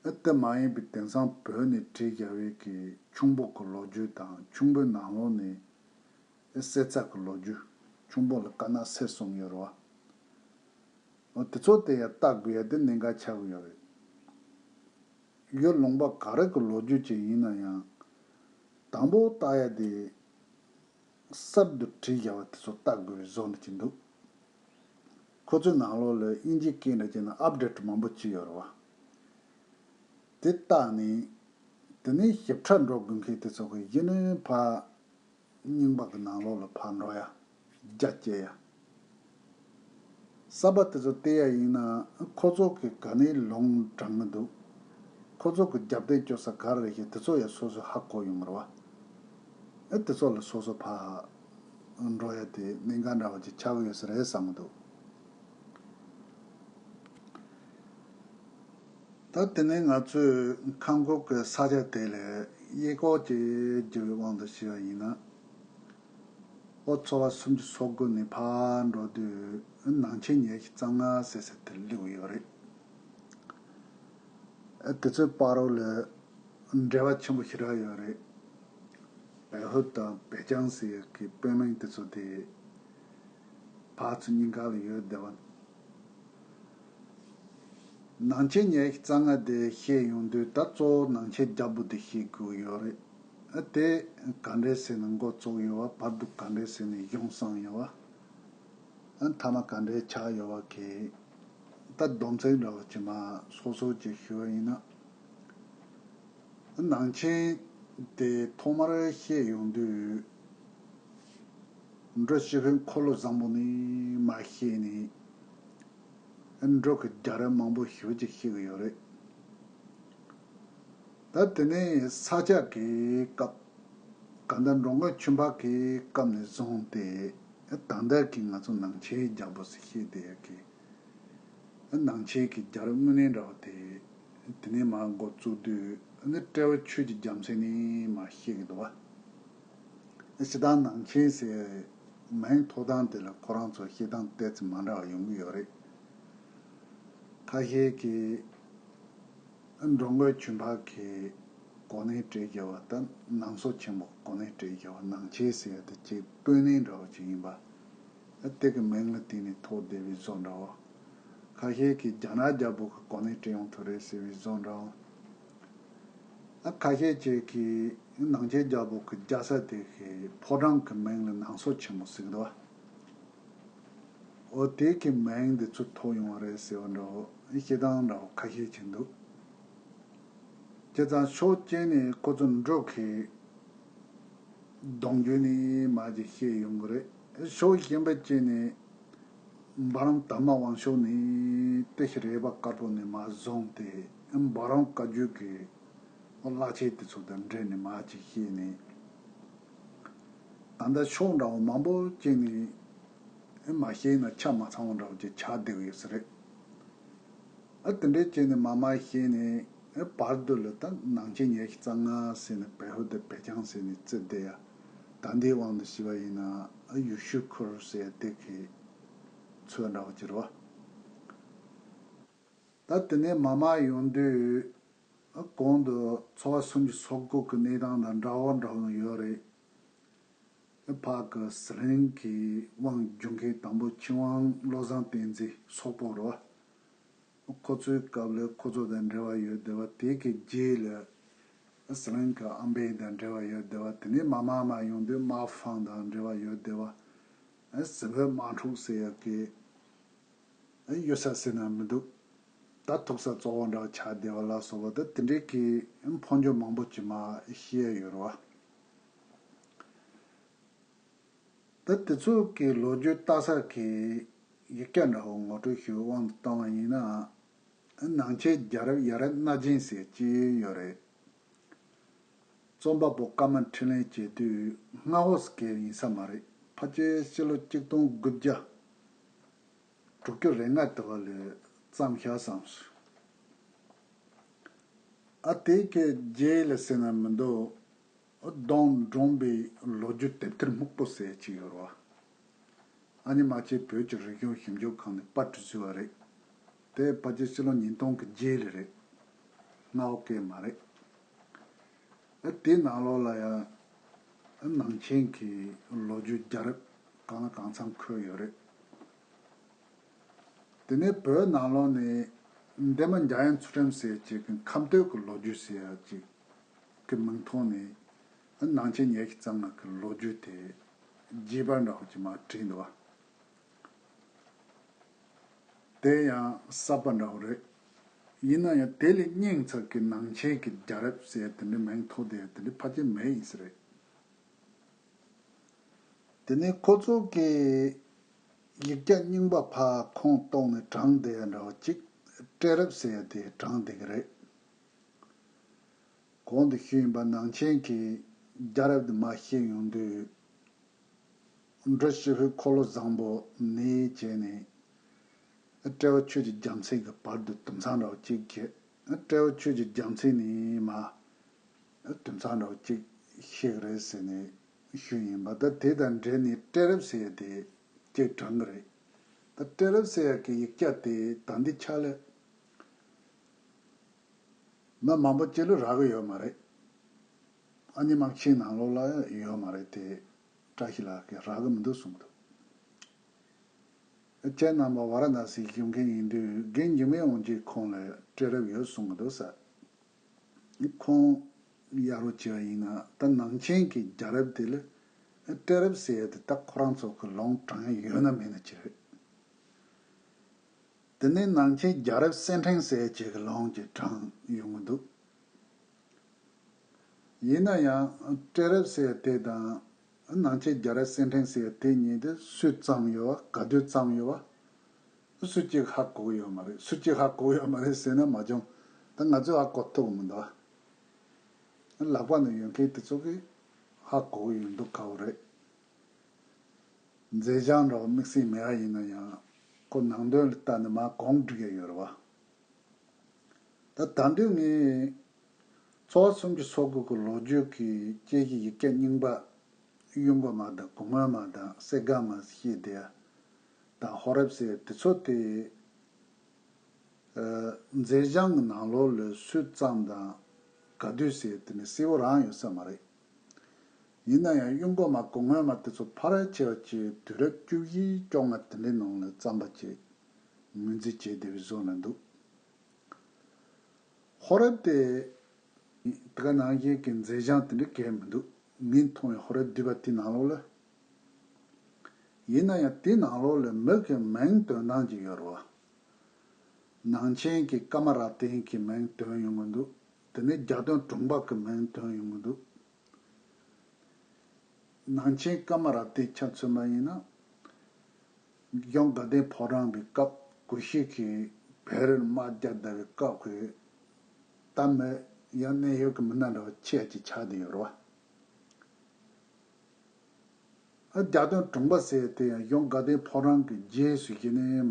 ཨ་དེ་མ་ཡིན་པའི་དེང་སང་བོད་ནས་བྲིས་བཞག་པའི་གི་ཁྱུང་པོ་གི་ལོ་རྒྱུས་དང་ཁྱུང་པོའི་ནང་ལོགས་ནས་ཨ་གསེར་རྩ་གི་ལོ་རྒྱུས། ཁྱུང་པོ་ལ་དཀར་ནག་སེར་གསུམ་ཡོད་རེད་བ། ཨ་དེ་ཚོ་དེ་ཡང་བལྟ་དགོས་ཡ་དེ་གནད་འགག་ཆགས་ཀྱི་ཡོད་རེད། ཡུལ་ལུང་པ་ག་རེ་གི་ལོ་རྒྱུས་ཅིག་ཡིན་ན་ཡང་དང་པོ་བལྟ་ཡ་དེ། གསར་དུ་བྲིས་བཞག་པ་དེ་ཚོ་བལྟ་དགོས་པའི་བཟོ་འདྲ་ཅིག་འདུག་ཁོ་ཚོའི་ནང་ལོགས་ལ་དབྱིན་ཇིའི་སྐད་འདྲ་བྱས་ན་ཨབ་ཌེ་ཊི་མང་པོ་བྱས་ཡོད་རེད་བ། དེ་བལྟས་ནས་དེ་ནས་ཞིབ་ཕྲ་འགྲོ་དགོས་མཁན་དེ་ཚོ་གི་གཞི་ནས་ཕར་རྙིང་པ་གི་ནང་ལོགས་ལ་ཕར་འགྲོ་ཡ། རྒྱ་བསྐྱེད་ཡ། གསར་པ་དེ་ཚོ་བལྟས་ཡ་ཡིན་ན་ཁོ་ཚོ་གི་ག་ནས་ལུང་དྲངས་གི་འདུག་ཁོ་ཚོ་གི་རྒྱབ་རྟེན་སྐྱོར་ས་ག་རེ་རེད་ཞེས་དེ་ཚོ་ཡང་སོ་སོས་ཧ་གོ་ཡོང་གི་རེད་བ། ཨེ་དེ་ཚོ་ལ་སོ་སོ་ཕར་འགྲོ་ཡ་དེ་གནད་འགག་འདྲ་བ་ཅིག་ཆགས་ཀྱི་ཡོད་ས་རེད་བསམ་གི་འདུག་ད་དེ་ནས་ང་ཚོས་ཁམས་ཁུལ་གྱི་ས་ཆ་དེ་ལ་གཡས་སྐོར་གྱི་བརྒྱུད་པའི་དབང་དུ་བྱས་པ་ཡིན་ན། ལོ་ཚོ་བ་སུམ་ཅུ་སོ་དགུ་ནས་ཕར་འགྲོ་དུས་ནང་ཆེན་ཉི་ཤུ་རྩ་ལྔ་ཟེར་ས་དེར་སླེབས་ཡོད་རེད། དེ་ཚོའི་བར་རོ་ལ་འབྲེལ་བ་ཆེན་པོ་ཞེ་དྲག་ཡོད་རེད། བལ་ཧུད་དང་བལ་ལྕང་ཟེར་ཡག་གི་པོད་སྨད་དེ་ཚོ་དེ་ཕར་ཚུར་གཉིས་ཀ་ལ་ཡོད་བསྡད་པ། ནང་ཆེན་ཉི་ཤུ་རྩ་ལྔ་དེ་བཤད་ཡོང་དུས་ད་གཙོ་བོ་ནང་ཆེན་རྒྱལ་པོ་དེ་བཤད་དགོས་ཡོད་རེད། ཨ་དེ་ག་འདྲས་ཟེར་ན་འགོ་བཙུགས་ཡོད་བ། བར་དུ་ག་འདྲས་ཟེར་ན་གཞུང་བསྲངས་ཡོད་བ། ཨ་མཐའ་མ་ག་འདྲས་ཆགས་ཡོད་བ་གི་ད་སྡོམ་ཚིག་འདྲ་བ་ཅིག་མར་སོ་སོ་ཅིག་ཞུ་བ་ཡིན་ན། ནང་ཆེན་དེ་ཐོག་མར་བཤད་ཡོང་དུས་ འབྲུ་ཞི་བའི་འཁོར་ལོ་བཟང་པོ་ནས་མར་བཤད་ནས། འབྲུ་གི་རྒྱལ་རབས་མང་པོ་ཞེ་པོ་ཅིག་བཤད་ཀྱི་ཡོད་རེད། ད་དེ་ནས་ས་སྐྱ་གི་སྐབས། ག་ད་འགྲོ་མགོན་ཆོས་འཕགས་ཀྱི་སྐབས་ནས་བཟུང་སྟེ། ད་ལྟ་གི་ང་ཚོ་ནང་ཆེན་རྒྱལ་པོ་ཟེར་བཤད་བསྡད་ཡ་གི། ནང་ཆེན་གྱི་རྒྱལ་རབས་དངོས་གནས་འདྲ་བོ་དེ། དེ་ནས་མར་འགོ་བཙུགས་དུས་ནི་དཔྲལ་བ་ཆོས་ཀྱི་རྒྱལ་མཚན་ནས་མར་བཤད་ཀྱི་འདུག་བ། སྤྱིར་བཏང་ནང་ཆེན་ཟེར་མིང་ཐོགས་སྟངས་དེ་ལ་ཁོ་རང་ཚོ་བཤད་སྟངས་ཏོག་ཙམ་མ་འདྲ་བ་ཡོང་གི་ཡོད་རེད། ཁ་ཤས་ཀྱིས་འགྲོ་མགོན་ཆོས་འཕགས་ཀྱི་གོ་གནས་སྤྲད་བཞག་པ་དང་ནང་སོ་ཆེན་མོ་གོ་གནས་སྤྲད་བཞག་པ། ནང་ཆེན་ཟེར་ཡ་དེ་ཅིག་དཔོན་གནས་འདྲ་བོ་ཅིག་ཡིན་པ། དེ་གི་མིང་ལ་བརྟེན་ནས་ཐོགས་བསྡད་པའི་བཟོ་འདྲ་བོ། ཁ་ཤས་ཀྱིས་རྒྱ་ནག་རྒྱལ་པོ་གི་གོ་གནས་སྤྲད་ཡོང་ཐུབ་རེད་ཟེར་བའི་བཟོ་འདྲ་བོ། ཁ་ཤས་ཅིག་གིས་ནང་ཆེན་རྒྱལ་པོ་གི་རྒྱལ་ས་དེ་གི་ཕོ་བྲང་གི་མིང་ལ་ནང་སོ་ཆེན་མོ་ཟེར་གི་འདུག་བ། འོ་དེ་གི་མིང་འདི་ཚོ་ཐོགས་ཡོང་བ་རེད་ཟེར་བ་འདྲ་བོ་བཤད་སྟངས་འདྲ་བོ་ཁ་ཤས་ཅིག་འདུག། བྱས་ཙང་ཕྱོགས་གཅིག་ནས་ཁོ་ཚོ་འབྲུ་གི་གདུང་རྒྱུད་ནས་མར་ཅིག་བཤད་ཡོང་གི་རེད། ཕྱོགས་གཞན་པ་གཅིག་ནས་འབའ་རོམ་དར་མ་དབང་ཕྱུག་ནས་ཏི་ཤྲི་རས་པ་དཀར་པོ་ནས་མར་བཟུང་སྟེ་འབའ་རོམ་བཀའ་བརྒྱུད་ཀྱི་བླ་ཆེན་དེ་ཚོ་དང་འབྲེལ་ནས་མར་ཅིག་བཤད་ནས། ད་ལྟ་ཕྱོགས་འདྲ་བོ་མང་པོ་གཅིག་ནས་མ་བཤད་ན་ཆ་མ་ཚང་བ་འདྲ་བོ་ཅིག་ཆགས་བསྡད་ཀྱི་ཡོད་ས་རེད། ཨ་དེ་འདྲའི་བྱས་ནས་མར་མར་བཤད་ནས། ཨ་བར་དུ་ལ་ད་ནང་ཆེན་ཉི་ཤུ་རྩ་ལྔ་ཟེར་ནས་བལ་པོ་དང་བལ་རྐྱང་ཟེར་ནས་བརྩི་བསྡད་ཡ། ད་ལྟའི་དབང་དུ་བྱས་པ་ཡིན་ན་ཨ་ཡུལ་ཤུལ་ཁུལ་ཟེར་དེ་གི་ཚོད་འདྲ་བོ་ཅིག་རེད་བ། ད་དེ་ནས་མར་མར་ཡོང་དུས། ཨ་གོང་དུ་ཚོ་བ་སུམ་ཅུ་སོ་དགུ་གི་གནས་སྟངས་དང་འདྲ་བོ་འདྲ་བོ་ཡོད་རེད། ཕར་གི་ཟི་ལིང་གི་དབང་སྒྱུར་མཁན་དང་པོ་ཆིན་ཝང་བློ་བཟང་བསྟན་འཛིན་སོག་པོ་རེད་བ། ཁོ་ཚོའི་སྐབས་ལ་ཁོ་ཚོ་དང་འབྲེལ་བ་ཡོད་བསྡད་པ། དེ་གི་རྗེས་ལ་ཟི་ལིང་གི་ཨམ་བན་དང་འབྲེལ་བ་ཡོད་བསྡད་པ། དེ་ནས་མར་མར་མར་ཡོང་དུས་མར་ཧྥང་དང་འབྲེལ་བ་ཡོད་བསྡད་པ། ཟི་ཕུ་དམག་འཁྲུག་ཟེར་ཡག་གི་གཡུལ་ས་ཟེར་ན་མི་འདུག། ད་ཐུག་ས་གཙོ་བོ་འདྲ་བ་ཆགས་བསྡད་པ་ལ་སོགས་པ། ད་དེ་འདྲའི་གི་འཕོ་འགྱུར་མང་པོ་ཅིག་མར་བཤད་ཡོད་རེད་བ། ད་དེ་ཚོ་གི་ལོ་རྒྱུས་ལྟ་ས་གི་ཡིག་ཆ་འདྲ་བོ་ངོ་སྤྲོད་ཞུ་དབང་དུ་བཏང་བ་ཡིན་ན། ནང་ཆེན་རྒྱལ་རབས་ཡ་རབས་སྣ་ཆེན་ཟེར་གཅིག་ཡོད་རེད། རྩོམ་པ་པོ་ཀརྨ་འཕྲིན་ལས་བྱེད་དུས་སྔ་བོ་ཟེར་མཁན་ཡིན་ས་མ་རེད། ཕལ་ཆེར་ཕྱི་ལོ་གཅིག་སྟོང་དགུ་བརྒྱ་དྲུག་ཅུ་རེ་ལྔ་དེ་བ་ལ་བརྩམས་ཤག་བསམས་སོང་། ཨ་དེ་གི་རྗེས་ལ་ཟེར་ན་མི་འདུག། ཨ་གདོང་འདྲོངས་པའི་ལོ་རྒྱུས་དེབ་ཐེར་སྨུག་པོ་ཟེར་གཅིག་ཡོད་རེད་བ། ཨ་ནི་རྨ་ཆེན་བོད་ཀྱི་རིག་གཞུང་ཞིབ་འཇུག་ཁང་ནས་པར་སྐྲུན་བཟོས་པ་རེད། དེ་ཕལ་ཆེར་ཕྱི་ལོ་ཉིས་སྟོང་གི་རྗེས་ལ་རེད། སྔ་བོ་གང་ཡང་མ་རེད། ཨ་དེའི་ནང་ལོགས་ལ་ཡང་ཨ་ནང་ཆེན་གྱི་ལོ་རྒྱུས་རྒྱལ་རབས་གང་ལ་གང་འཚམ་འཁོད་ཡོད་རེད། དེ་ནས་བོད་ནང་ལོགས་ནས་འདན་མ་འཇམ་དབྱངས་ཚུལ་ཁྲིམས་ཟེར་ཅིག་གི་ཁམས་སྟོད་ཀྱི་ལོ་རྒྱུས་ཟེར་ཡ་ཅིག་གི་མིང་ཐོག་ནས་ཨ་ནང་ཆེན་ཉི་ཤུ་རྩ་ལྔ་གི་ལོ་རྒྱུས་དེ་རྒྱས་པ་འདྲ་བོ་ཅིག་མར་བྲིས་འདུག་བ། དེ་ཡང་གསར་པ་འདྲ་བོ་རེད། ཡིན་ན་ཡང་དེ་ལས་སྙིང་ཚག་གི་ནང་ཆེན་གྱི་རྒྱལ་རབས་ཟེར་དེ་འདྲའི་མིང་ཐོགས་བསྡད་ཡ་དེ་འདྲ་ཕལ་ཆེར་མེད་ཡིན་ས་རེད། དེ་ནས་ཁོ་ཚོ་གིས་ཡིག་ཆ་རྙིང་པ་ཕར་ཁོངས་གཏོགས་ནས་དྲངས་བསྡད་ཡ་འདྲ་བོ་ཅིག་སྤྲེལ་རབས་ཟེར་ཡ་དེ་དྲངས་བསྡད་ཀྱི་རེད། གོང་དུ་ཞུས་ཡིན་པ་ནང་ཆེན་གྱི་རྒྱལ་རབས་དེ་མར་བཤད་ཡོང་དུས། འབྲུ་ཞི་བའི་འཁོར་ལོ་བཟང་པོ་ནས་བྱས་ནས། དཔྲལ་བ་ཆོས་ཀྱི་རྒྱལ་མཚན་གྱི་བར་དུ་དུམ་ཚང་འདྲ་བོ་གཅིག་བྱས། དཔྲལ་བ་ཆོས་ཀྱི་རྒྱལ་མཚན་ནས་མར་དུམ་ཚང་འདྲ་བོ་གཅིག་བཤད་ཀྱི་རེད་ཟེར་ནས་ཞུས་ཡིན་པ། ད་དེ་དང་འབྲེལ་ནས་སྤྲེལ་རབས་ཟེར་ཡ་དེ་གཅིག་དྲངས་ཀྱི་རེད། ད་སྤྲེལ་རབས་ཟེར་ཡ་གི་ཡིག་ཆ་དེ་ད་ལྟའི་ཆ་ལ། མི་མང་པོ་ཅིག་ལ་རག་གི་ཡོད་མ་རེད། ཨ་ནི་དམག་ཆེན་ནང་ལོགས་ལ་ཡོད་མ་རེད་དེ། བཀྲ་ཤིས་ལགས་ཀྱིས་རག་གི་མི་འདུག་གསུངས་འདུག། ཁྱེད་རྣམ་པ་ཝཱ་ར་ཎ་སི་བཞུགས་མཁན་ཡིན་དུས་རྒན་འཇིགས་མེད་དབང་ཕྱུག་ཁོང་ལ་སྤྲེལ་རབས་ཡོད་གསུང་གི་འདུག་ཟེར། ཁོང་ཡ་རོ་བྱས་པ་ཡིན་ན་ད་ནང་ཆེན་གྱི་རྒྱལ་རབས་དེ་ལ་སྤྲེལ་རབས་ཟེར་ཡ་དེ་ད་ཁོ་རང་ཚོ་གི་ལུང་དྲངས་ཡ་ཡོད་ན་མེད་ན་ཅི་རེད། དེ་ནས་ནང་ཆེན་རྒྱལ་རབས་གསེར་ཕྲེང་ཟེར་བྱས་ཀྱི་ལུང་ཅིག་དྲངས་ཡོང་གི་འདུག། ཡིན་ན་ཡང་སྤྲེལ་རབས་ཟེར་དེ་དང་ ནང་ཆེན་རྒྱལ་རབས་གསེར་ཕྲེང་ཟེར་དེ་གཉིས་དེ་སུས་བརྩམས་ཡོད་བ། ག་དུས་བརྩམས་ཡོད་བ། སུ་གཅིག་ཧ་གོ་གི་ཡོད་མ་རེད། སུ་གཅིག་ཧ་གོ་གི་ཡོད་མ་རེད་ཟེར་ན་མ་བྱུང་། ད་ང་ཚོས་ཧ་གོ་ཐུབ་མི་འདུག་ལག་པ་ནང་ཡོད་མཁན་དེ་ཚོ་གིས་ཧ་གོ་གི་ཡོད་མདོག་ཁ་པོ་རེད། མཛེས་ལྗོངས་འདྲ་བོ་དམིགས་བསལ་མེད་པ་ཡིན་ན་ཡང་ཁོ་ནང་དོན་ལ་བལྟས་ནས་མར་གོང་བསྒྲིགས་ཡ་ཡོད་རེད་བ། ད་ད་འདོད་ངས་ཚོ་བ་སུམ་ཅུ་སོ་དགུ་གི་ལོ་རྒྱུས་ཀྱི་དཔྱད་གཞི་ཡིག་ཆ་རྙིང་པ་གཡོན་སྐོར་མ་དང་གུང་སྔོན་མ་དང་གསེར་སྒམ་མ་ཞེས་དེ་དང་ཧོ་རེབ་ཟེར་དེ་ཚོ་དེ། མཛེས་ལྗོངས་ཀྱི་ནང་ལོགས་ལ་སུས་བརྩམས་དང་ག་དུས་ཟེར་དེ་ནི་གསལ་པོ་རང་ཡོད་ས་མ་རེད། ཡིན་ན་ཡང་གཡོན་སྐོར་མ་གུང་སྔོན་མ་དེ་ཚོ་ཕལ་ཆེ་བ་ཅིག་དུས་རབས་བཅུ་བཞི་བཅོ་ལྔ་དེ་འདྲའི་ནང་ལ་བརྩམས་པ་ཅིག་ངོས་འཛིན་བྱེད་བདེ་བའི་བཟོ་ལ་འདུག་ཧོ་རེབ་དེ། དེ་ག་ནང་བཞིན་གྱི་མཛེས་ལྗོངས་དེ་འདྲ་གས་མི་འདུག་ངས་མཐོང་བའི་ཧོ་རེབ་བསྡུས་པ་དེའི་ནང་ལོགས་ལ། ཡིན་ན་ཡང་དེའི་ནང་ལོགས་ལ་མི་གི་མིང་འདོན་སྟངས་ཅིག་ཡོད་རེད་བ། ནང་ཆེན་གྱི་ཀ་མ་ར་ཏན་གྱི་མིང་འདོན་ཡོང་གི་འདུག་དེ་ནས་རྒྱལ་དོན་དྲུང་པ་གི་མིང་འདོན་ཡོང་གི་འདུག་ནང་ཆེན་ཀ་མ་ར་ཏན་ཆ་མཚོན་པ་ཡིན་ན། གཞུང་དགའ་ལྡན་ཕོ་བྲང་གི་སྐབས་གུ་ཤྲི་གིས་བོད་རིགས་དམག་རྒྱག་བསྡད་པའི་སྐབས་ཀྱི་ད་མི་ཡང་གནད་ཡོད་ཀྱི་མི་སྣ་འདྲ་བོ་ཆེ་ཅིག་ཆགས་བསྡད་ཡོད་རེད་བ། ཨ་རྒྱལ་དོན་དྲུང་པ་ཟེར་དེ་ཡང་གཞུང་དགའ་ལྡན་ཕོ་བྲང་གི་རྗེས་སུ་གཞི་ནས་མ་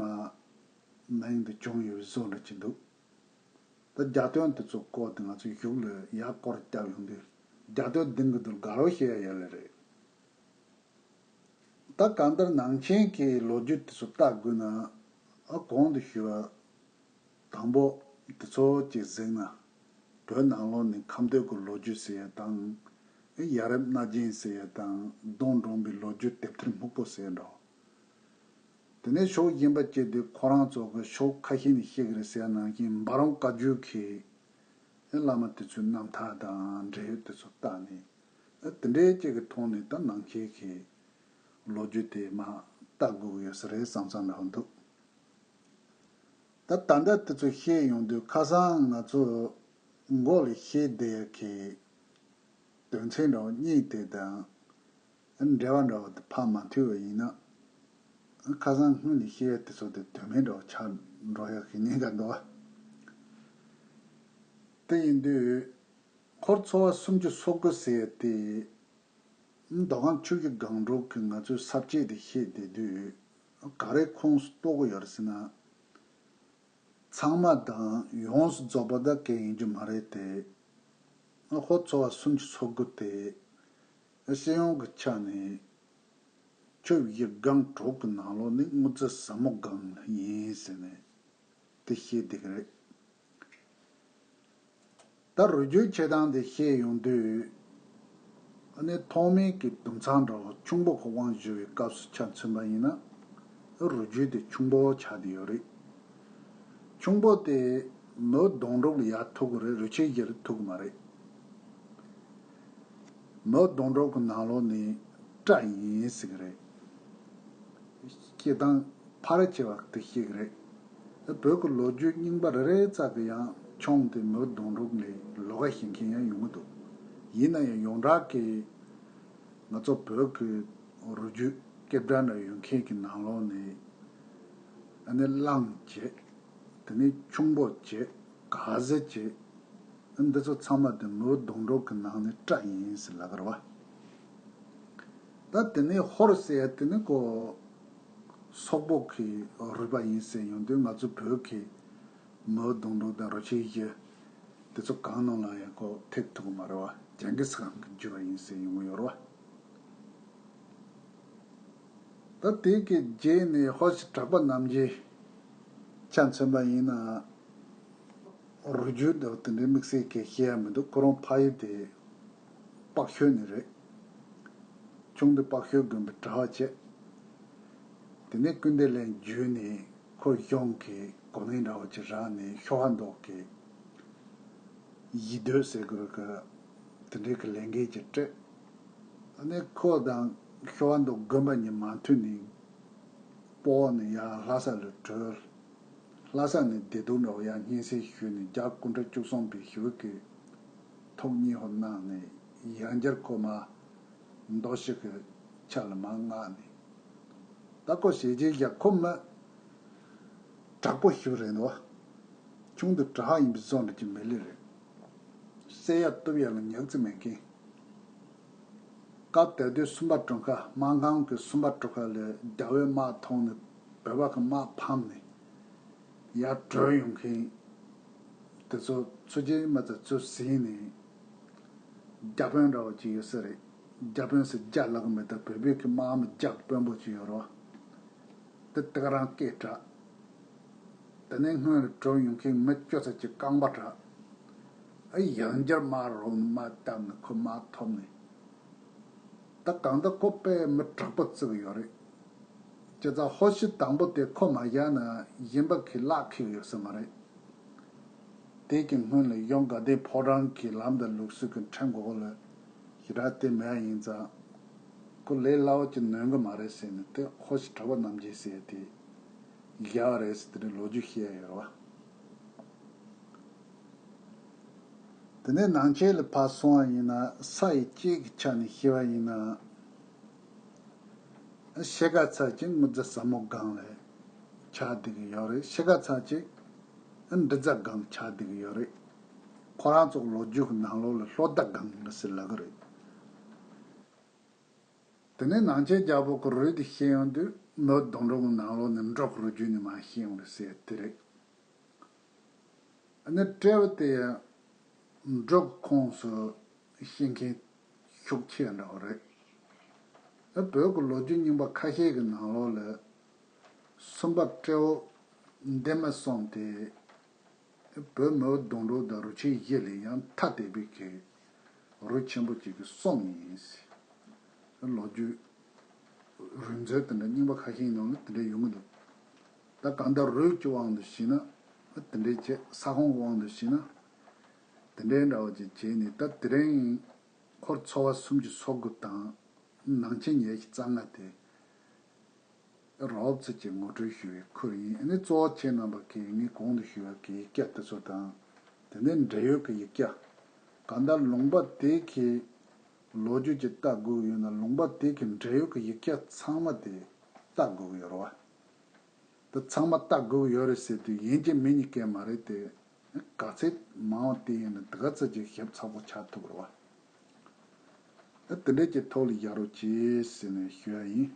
མིང་དུ་བྱུང་ཡོད་བཟོ་འདྲ་ཅིག་འདུག་ད་རྒྱལ་དོན་དེ་ཚོ་སྐོར་དེ་ང་ཚོས་གཞུག་ལ་ཡར་སྐོར་བརྒྱབ་ཡོང་དུས་རྒྱལ་དོན་ལྡན་གྱི་འདུག་དགའ་རོགས་བཤད་ཡ་ཡོད་ལེ་རེད། ད་གང་ལྟར་ནང་ཆེན་གྱི་ལོ་རྒྱུས་དེ་ཚོ་བལྟ་དགོས་ན། ཨ་གོང་དུ་ཞུས་པ། དང་པོ། དེ་ཚོ་གཅིག་གཟིགས་ན། བོད་ནང་ལོགས་ནས་ཁམས་སྟོད་ཀྱི་ལོ་རྒྱུས་ཟེར་ཡ་དང་། ཡ་རབས་སྣ་རྒྱན་ཟེར་ཡ་དང་། ལྡོང་འབྲོང་པའི་ལོ་རྒྱུས་དེབ་ཐེར་སྨུག་པོ་ཟེར་འདྲ། དེ་ནས་ཕྱོགས་གཞན་པ་སྐྱེས་དུས་ཁོ་རང་ཚོ་གི་ཕྱོགས་ཁ་ཤས་ནས་བཤད་ཀྱི་རེད་ཟེར་ཡ་ནང་བཞིན་འབའ་རོམ་བཀའ་བརྒྱུད་ཀྱི་བླ་མ་དེ་ཚོའི་རྣམ་ཐར་དང་འབྲེལ་ཡོད་དེ་ཚོ་བལྟས་ནས། དེ་འདྲའི་གཅིག་གི་ཐོག་ནས་ད་ནང་ཆེན་གྱི་ལོ་རྒྱུས་དེ་མར་བལྟ་དགོས་ཀྱི་ཡོད་ས་རེད་བསམ་བསམ་འདྲ་བོ་འདུག་ད་ད་ལྟ་དེ་ཚོ་བཤད་ཡོང་དུས་ཁ་སང་ང་ཚོ་མགོ་ལ་བཤད་བསྡད་ཡ་གི་དོན་ཚན་འདྲ་བོ་གཉིས་དེ་དང་འབྲེལ་བ་འདྲ་བོ་དེ་ཕར་མ་མཐུད་པ་ཡིན་ན། ཁ་སང་སྔོན་ནས་བཤད་ཡ་དེ་ཚོ་དེ་དོན་མེད་འདྲ་བོ་ཆགས་འགྲོ་ཡ་གི་ཉེན་ཁ་འདུག་བ། དེ་ཡིན་དུས་ཧོར་ཚོ་བ་སུམ་ཅུ་སོ་དགུ་ཟེར་ཡ་དེ། མདོ་ཁམས་ཆུ་བཞི་སྒང་དྲུག་གི་ང་ཚོའི་ས་བཅད་དེ་བཤད་བསྡད་དུས། ག་རེ་ཁོངས་སུ་གཏོགས་ཀྱི་ཡོད་རེད་ཟེར་ན། ཚང་མ་དང་ཡོངས་སུ་རྫོགས་པ་ད་གས་ཡིན་རྒྱུ་མ་རེད་དེ། ཧོར་ཚོ་བ་སུམ་ཅུ་སོ་དགུ་དེ། སྤྱི་ཡོངས་ཀྱི་ཆ་ནས་ཆུ་བཞི་སྒང་དྲུག་གི་ནང་ལོགས་ནས་དངུལ་རྫ་ཟབ་མོ་སྒང་ཡིན་ཟེར་ནས་དེ་བཤད་བསྡད་ཀྱི་རེད། ད་རུས་རྒྱུད་འཆད་སྟངས་དེ་བཤད་ཡོང་དུས། ཨ་ནི་ཐོག་མའི་གི་དུམ་ཚང་འདྲ་བོ་ཁྱུང་པོ་གི་དབང་བསྒྱུར་བའི་སྐབས་སུ་ཆ་མཚོན་པ་ཡིན་ན། རུས་རྒྱུད་དེ་ཁྱུང་པོ་ཆགས་བསྡད་ཡོད་རེད། ཁྱུང་པོ་དེ་མིའུ་གདུང་དྲུག་ལ་ཡར་ཐུག་གི་རེད། རུས་ཆེན་བཞི་ལ་ཐུག་གི་མ་རེད། མིའུ་གདུང་དྲུག་གི་ནང་ལོགས་ནས་སྤྲ་ཡིན་ཟེར་གི་རེད། སྐྱེ་སྟངས་ཕལ་ཆེ་བ་དེ་ཤེས་ཀྱི་རེད། བོད་ཀྱི་ལོ་རྒྱུས་རྙིང་པ་རེ་རེ་ཙག་གི་ཡང་ཁྱུང་དེ་མིའུ་གདུང་དྲུག་ལས་ལོགས་ཀ་ཤེས་མཁན་ཡང་ཡོང་གི་འདུག་ཡིན་ན་ཡང་ཡོངས་གྲགས་ཀྱི་ང་ཚོ་བོད་ཀྱི་རུས་རྒྱུད་སྐད་གྲགས་འདྲ་ཡོད་མཁན་གྱི་ནང་ལོགས་ནས་ཨ་ནི་གླང་བྱས། དེ་ནས་ཁྱུང་པོ་བྱས། ག་ཟི་བྱས། འདི་ཚོ་ཚང་མ་དེ་མིའུ་གདུང་དྲུག་གི་ནང་ནས་སྤྲ་ཡིན་ཟེར་ལབ་ཀྱི་རེད་བ། ད་དེ་ནས་ཧོར་ཟེར་ཡ་དེ་ནི་ཁོ་སོག་པོ་གི་རུས་པ་ཡིན་ཟེར་ཡོང་དུས་ང་ཚོ་བོད་ཀྱི་མིའུ་གདུང་དྲུག་དང་རུས་ཆེན་བཞི་དེ་ཚོ་གང་ནང་ལ་ཡང་ཁོ་ཐེབས་ཐུབ་ཀྱི་མ་རེད་བ། ཇིང་གིས་ཁཱན་གྱི་བརྒྱུད་པ་ཡིན་ཟེར་ཡོང་གི་ཡོད་རེད་བ། ད་དེ་གི་རྗེས་ནས་ཧོར་གྱི་གྲགས་པ་རྣམ་འབྱེད་ཆ་མཚོན་པ་ཡིན་ན། རུས་རྒྱུད་དང་དེ་འདྲའི་དམིགས་བསལ་གྱི་བཤད་ཡ་མི་འདུག་ཁོ་རང་ཕ་ཡུལ་དེ་དཔའ་ཤོད་ནས་རེད། ཁྱུང་འདི་དཔའ་ཤོད་དགོན་པའི་གྲྭ་བ་བྱས། དེ་ནས་ཀུན་བདེ་ལན་བརྒྱུད་ནས་ཁོ་གཞུང་གི་གོ་གནས་འདྲ་བོ་ཅིག་རག་ནས་ཤོ་བ་མདོག་གི་ཡིད་སྡོད་ཟེར་དགོས་ཀྱི་དེ་འདྲའི་གི་ལས་འགན་ཅིག་སྤྲད། ཨ་ནི་ཁོ་དང་ཤོ་བ་མདོག་དགོན་པ་གཉིས་མ་མཐུན་ནས་སྤོ་བོ་ནས་ཡར་ལྷ་ས་ལ་བྲོས། ལྷ་ས་ནས་བདེ་སྡུག་འདྲ་བོ་ཡར་སྙན་སེང་ཞུས་ནས་རྒྱལ་པོ་སྐུ་ཕྲེང་བཅུ་གསུམ་པའི་ཞི་བའི་གི་ཐུགས་མཉེས་པོ་གནང་ནས་ཡང་བསྐྱར་ཁོ་མར་མདོ་ཞིག་གི་ ཆ་ལ་མར་མངགས་ནས། ད་ཁོ་ཞེ་ཆེ་བཞག་ཁོ་མི་དྲག་པོ་ཞིག་རེད་འདུག་ཆུང་དུ་དྲག་ཡིན་པའི་བཟོ་འདྲ་ཅིག་མི་ལི་རེད། བསད་ཡ་གཏུབ་ཡ་ལ་ཉག་ཙམ་མེད་མཁན། སྐབས་དེ་དུས་སུམ་པ་དྲུག་ཁ་སྨར་ཁམས་ཀྱི་སུམ་པ་དྲུག་ཁ་ལ་རྒྱ་བོད་དམག་ཐོན་ནས་བོད་པ་གི་དམག་ཕམ་ནས་ཡར་བྲོས་ཡོང་མཁན་དེ་ཚོ་ཚོ་ཆེན་མ་ཚ་ཚོ་ཟིན་ནས་རྒྱ་དཔོན་འདྲ་བོ་ཅིག་ཡོད་ས་རེད། རྒྱ་དཔོན་ཟེར་རྒྱ་ལབ་གི་མེད་ད་བོད་པའི་གི་དམག་མི་རྒྱ་དཔོན་པོ་ཅིག་ཡོད་རེད་བ། དེ་དེ་ག་རང་སྐད་གྲགས། དེ་ནས་སྔོན་ལ་བྲོས་ཡོང་མཁན་མི་སྐྱོ་ཚ་གི་རྐང་པ་གྲགས། ཨ་ཡང་བསྐྱར་དམག་རོགས་ནས་དམག་བཏབ་ནས་ཁོ་དམག་ཐོབ་ནས། ད་གང་ལྟར་ཁོ་དཔེ་མི་དྲག་པོ་བརྩི་གི་ཡོད་རེད། བྱས་ཙང་ཧོ་ཤི་དང་པོ་དེ་ཁོ་མ་བཞག་ན་གཞན་པ་གིས་གླགས་འཁེལ་གི་ཡོད་ས་མ་རེད། དེ་གི་སྔོན་ལ་གཞུང་དགའ་ལྡན་ཕོ་བྲང་གི་ལམ་དང་ལུགས་སྲོལ་གྱི་ཁྲིམས་འགོག་ལ་ཞེ་དྲག་དེ་མེད་ཡིན་ཙང་། ཁོ་ལས་སླ་བོ་ཅིག་ནོན་གི་མ་རེད་ཟེར་ནས་དེ་ཧོ་ཤི་གྲགས་པ་རྣམ་རྒྱལ་ཟེར་དེ་བཞག་རེད་ཟེར་དེ་འདྲའི་ལོ་རྒྱུས་བཤད་ཡོད་རེད་བ། དེ་ནས་ནང་ཆེན་ལ་ཕར་སོང་བ་ཡིན་ན་ས་ཡི་དཀྱིལ་གྱི་ཆ་ནས་བཤད་པ་ཡིན་ན། ཤེལ་དཀར་ཚལ་གྱི་དངུལ་རྫ་ཟབ་མོ་སྒང་ལ་ཆགས་བསྡད་ཀྱི་ཡོད་རེད། ཤེལ་དཀར་ཚལ་གྱི་འབྲི་རྫ་སྒང་ཆགས་བསྡད་ཀྱི་ཡོད་རེད། ཁོ་རང་ཚོ་ལོ་རྒྱུས་ཀྱི་ནང་ལོགས་ལ་ལྷོ་ཟླ་སྒང་ལ་ཟེར་ལབ་ཀྱི་རེད། དེ་ནས་ནང་ཆེན་རྒྱལ་པོ་གི་རུས་དེ་བཤད་ཡོང་དུས་མོན་གདུང་དྲུག་གི་ནང་ལོགས་ནས་འབྲོག་རུས་རྒྱུད་ནས་མར་བཤད་ཡོང་རེད་ཟེར་དེ་རེད། ཨ་ནི་སྤྲེའུ་དེ་ཡང་འབྲོག་ཁོངས་སུ་བཤད་མཁན་ཤུགས་ཆེ་འདྲ་བོ་རེད། ཨ་བོད་ཀྱི་ལོ་རྒྱུས་རྙིང་པ་ཁ་ཤས་ཀྱི་ནང་ལོགས་ལ་སུམ་པ་སྤྲེའུ་འདན་མ་གསུམ་དེ་བོད་མོན་གདུང་དྲུག་དང་རུས་ཆེན་བཞི་ལས་ཡང་ཐ་དད་པའི་གི་རུས་ཆེན་པོ་གཅིག་གི་གསུམ་ཡིན། ལོ་རྒྱུས་རུས་མཛོད་དེ་འདྲ་རྙིང་པ་ཁ་ཤས་ནང་ལ་དེ་འདྲ་ཡོང་གི་འདུག་ད་གང་ལྟར་རུས་ཀྱི་དབང་དུ་བྱས་ན་དེ་འདྲའི་བྱས། ས་ཁོངས་ཀྱི་དབང་དུ་བྱས་ན་དེ་འདྲའི་འདྲ་བོ་ཅིག་བྱས་ནས། ད་དེ་རིང་ཁོར་ཚོ་བ་སུམ་ཅུ་སོ་དགུ་དང་ནང་ཆེན་ཉི་ཤུ་རྩ་ལྔ་དེ་རོབ་ཙམ་གྱི་ངོ་སྤྲོད་ཞུ་བའི་ཁུལ་ཡིན། ཨ་ནི་གཙོ་བོ་ཁྱེད་རྣམ་པ་གིས་ངས་གོང་དུ་ཞུ་བ་གི་ཡིག་བརྒྱ་དེ་ཚོ་དང་། དེ་ནས་འབྲེལ་ཡོད་ཀྱི་ཡིག་བརྒྱ། གང་ལྟར་ལུང་པ་དེ་གི་ལོ་རྒྱུས་ཀྱི་ལྟ་དགོས་ཡོད་ན་ལུང་པ་དེ་གི་འབྲེལ་ཡོད་ཀྱི་ཡིག་བརྒྱ་ཚང་མ་དེ་ལྟ་དགོས་ཡོད་རེད་བ། དེ་ཚང་མ་ལྟ་དགོས་ཡོད་རེད་ཟེར་དུས་ཡིན་གཅིག་མིན་གཉིས་སྐད་མ་རེད་དེ། ག་ཚད་མང་བ་དེ་ཡིན་ན་དེ་ག་ཚད་ཀྱི་ཞིབ་ཚགས་པོ་ཆགས་ཐུབ་རེད་བ། དེ་འདྲས་ཀྱི་ཐོག་ལ་བཞག་རོགས་གྱིས་ཟེར་ནས་ཞུ་ཡ་ཡིན།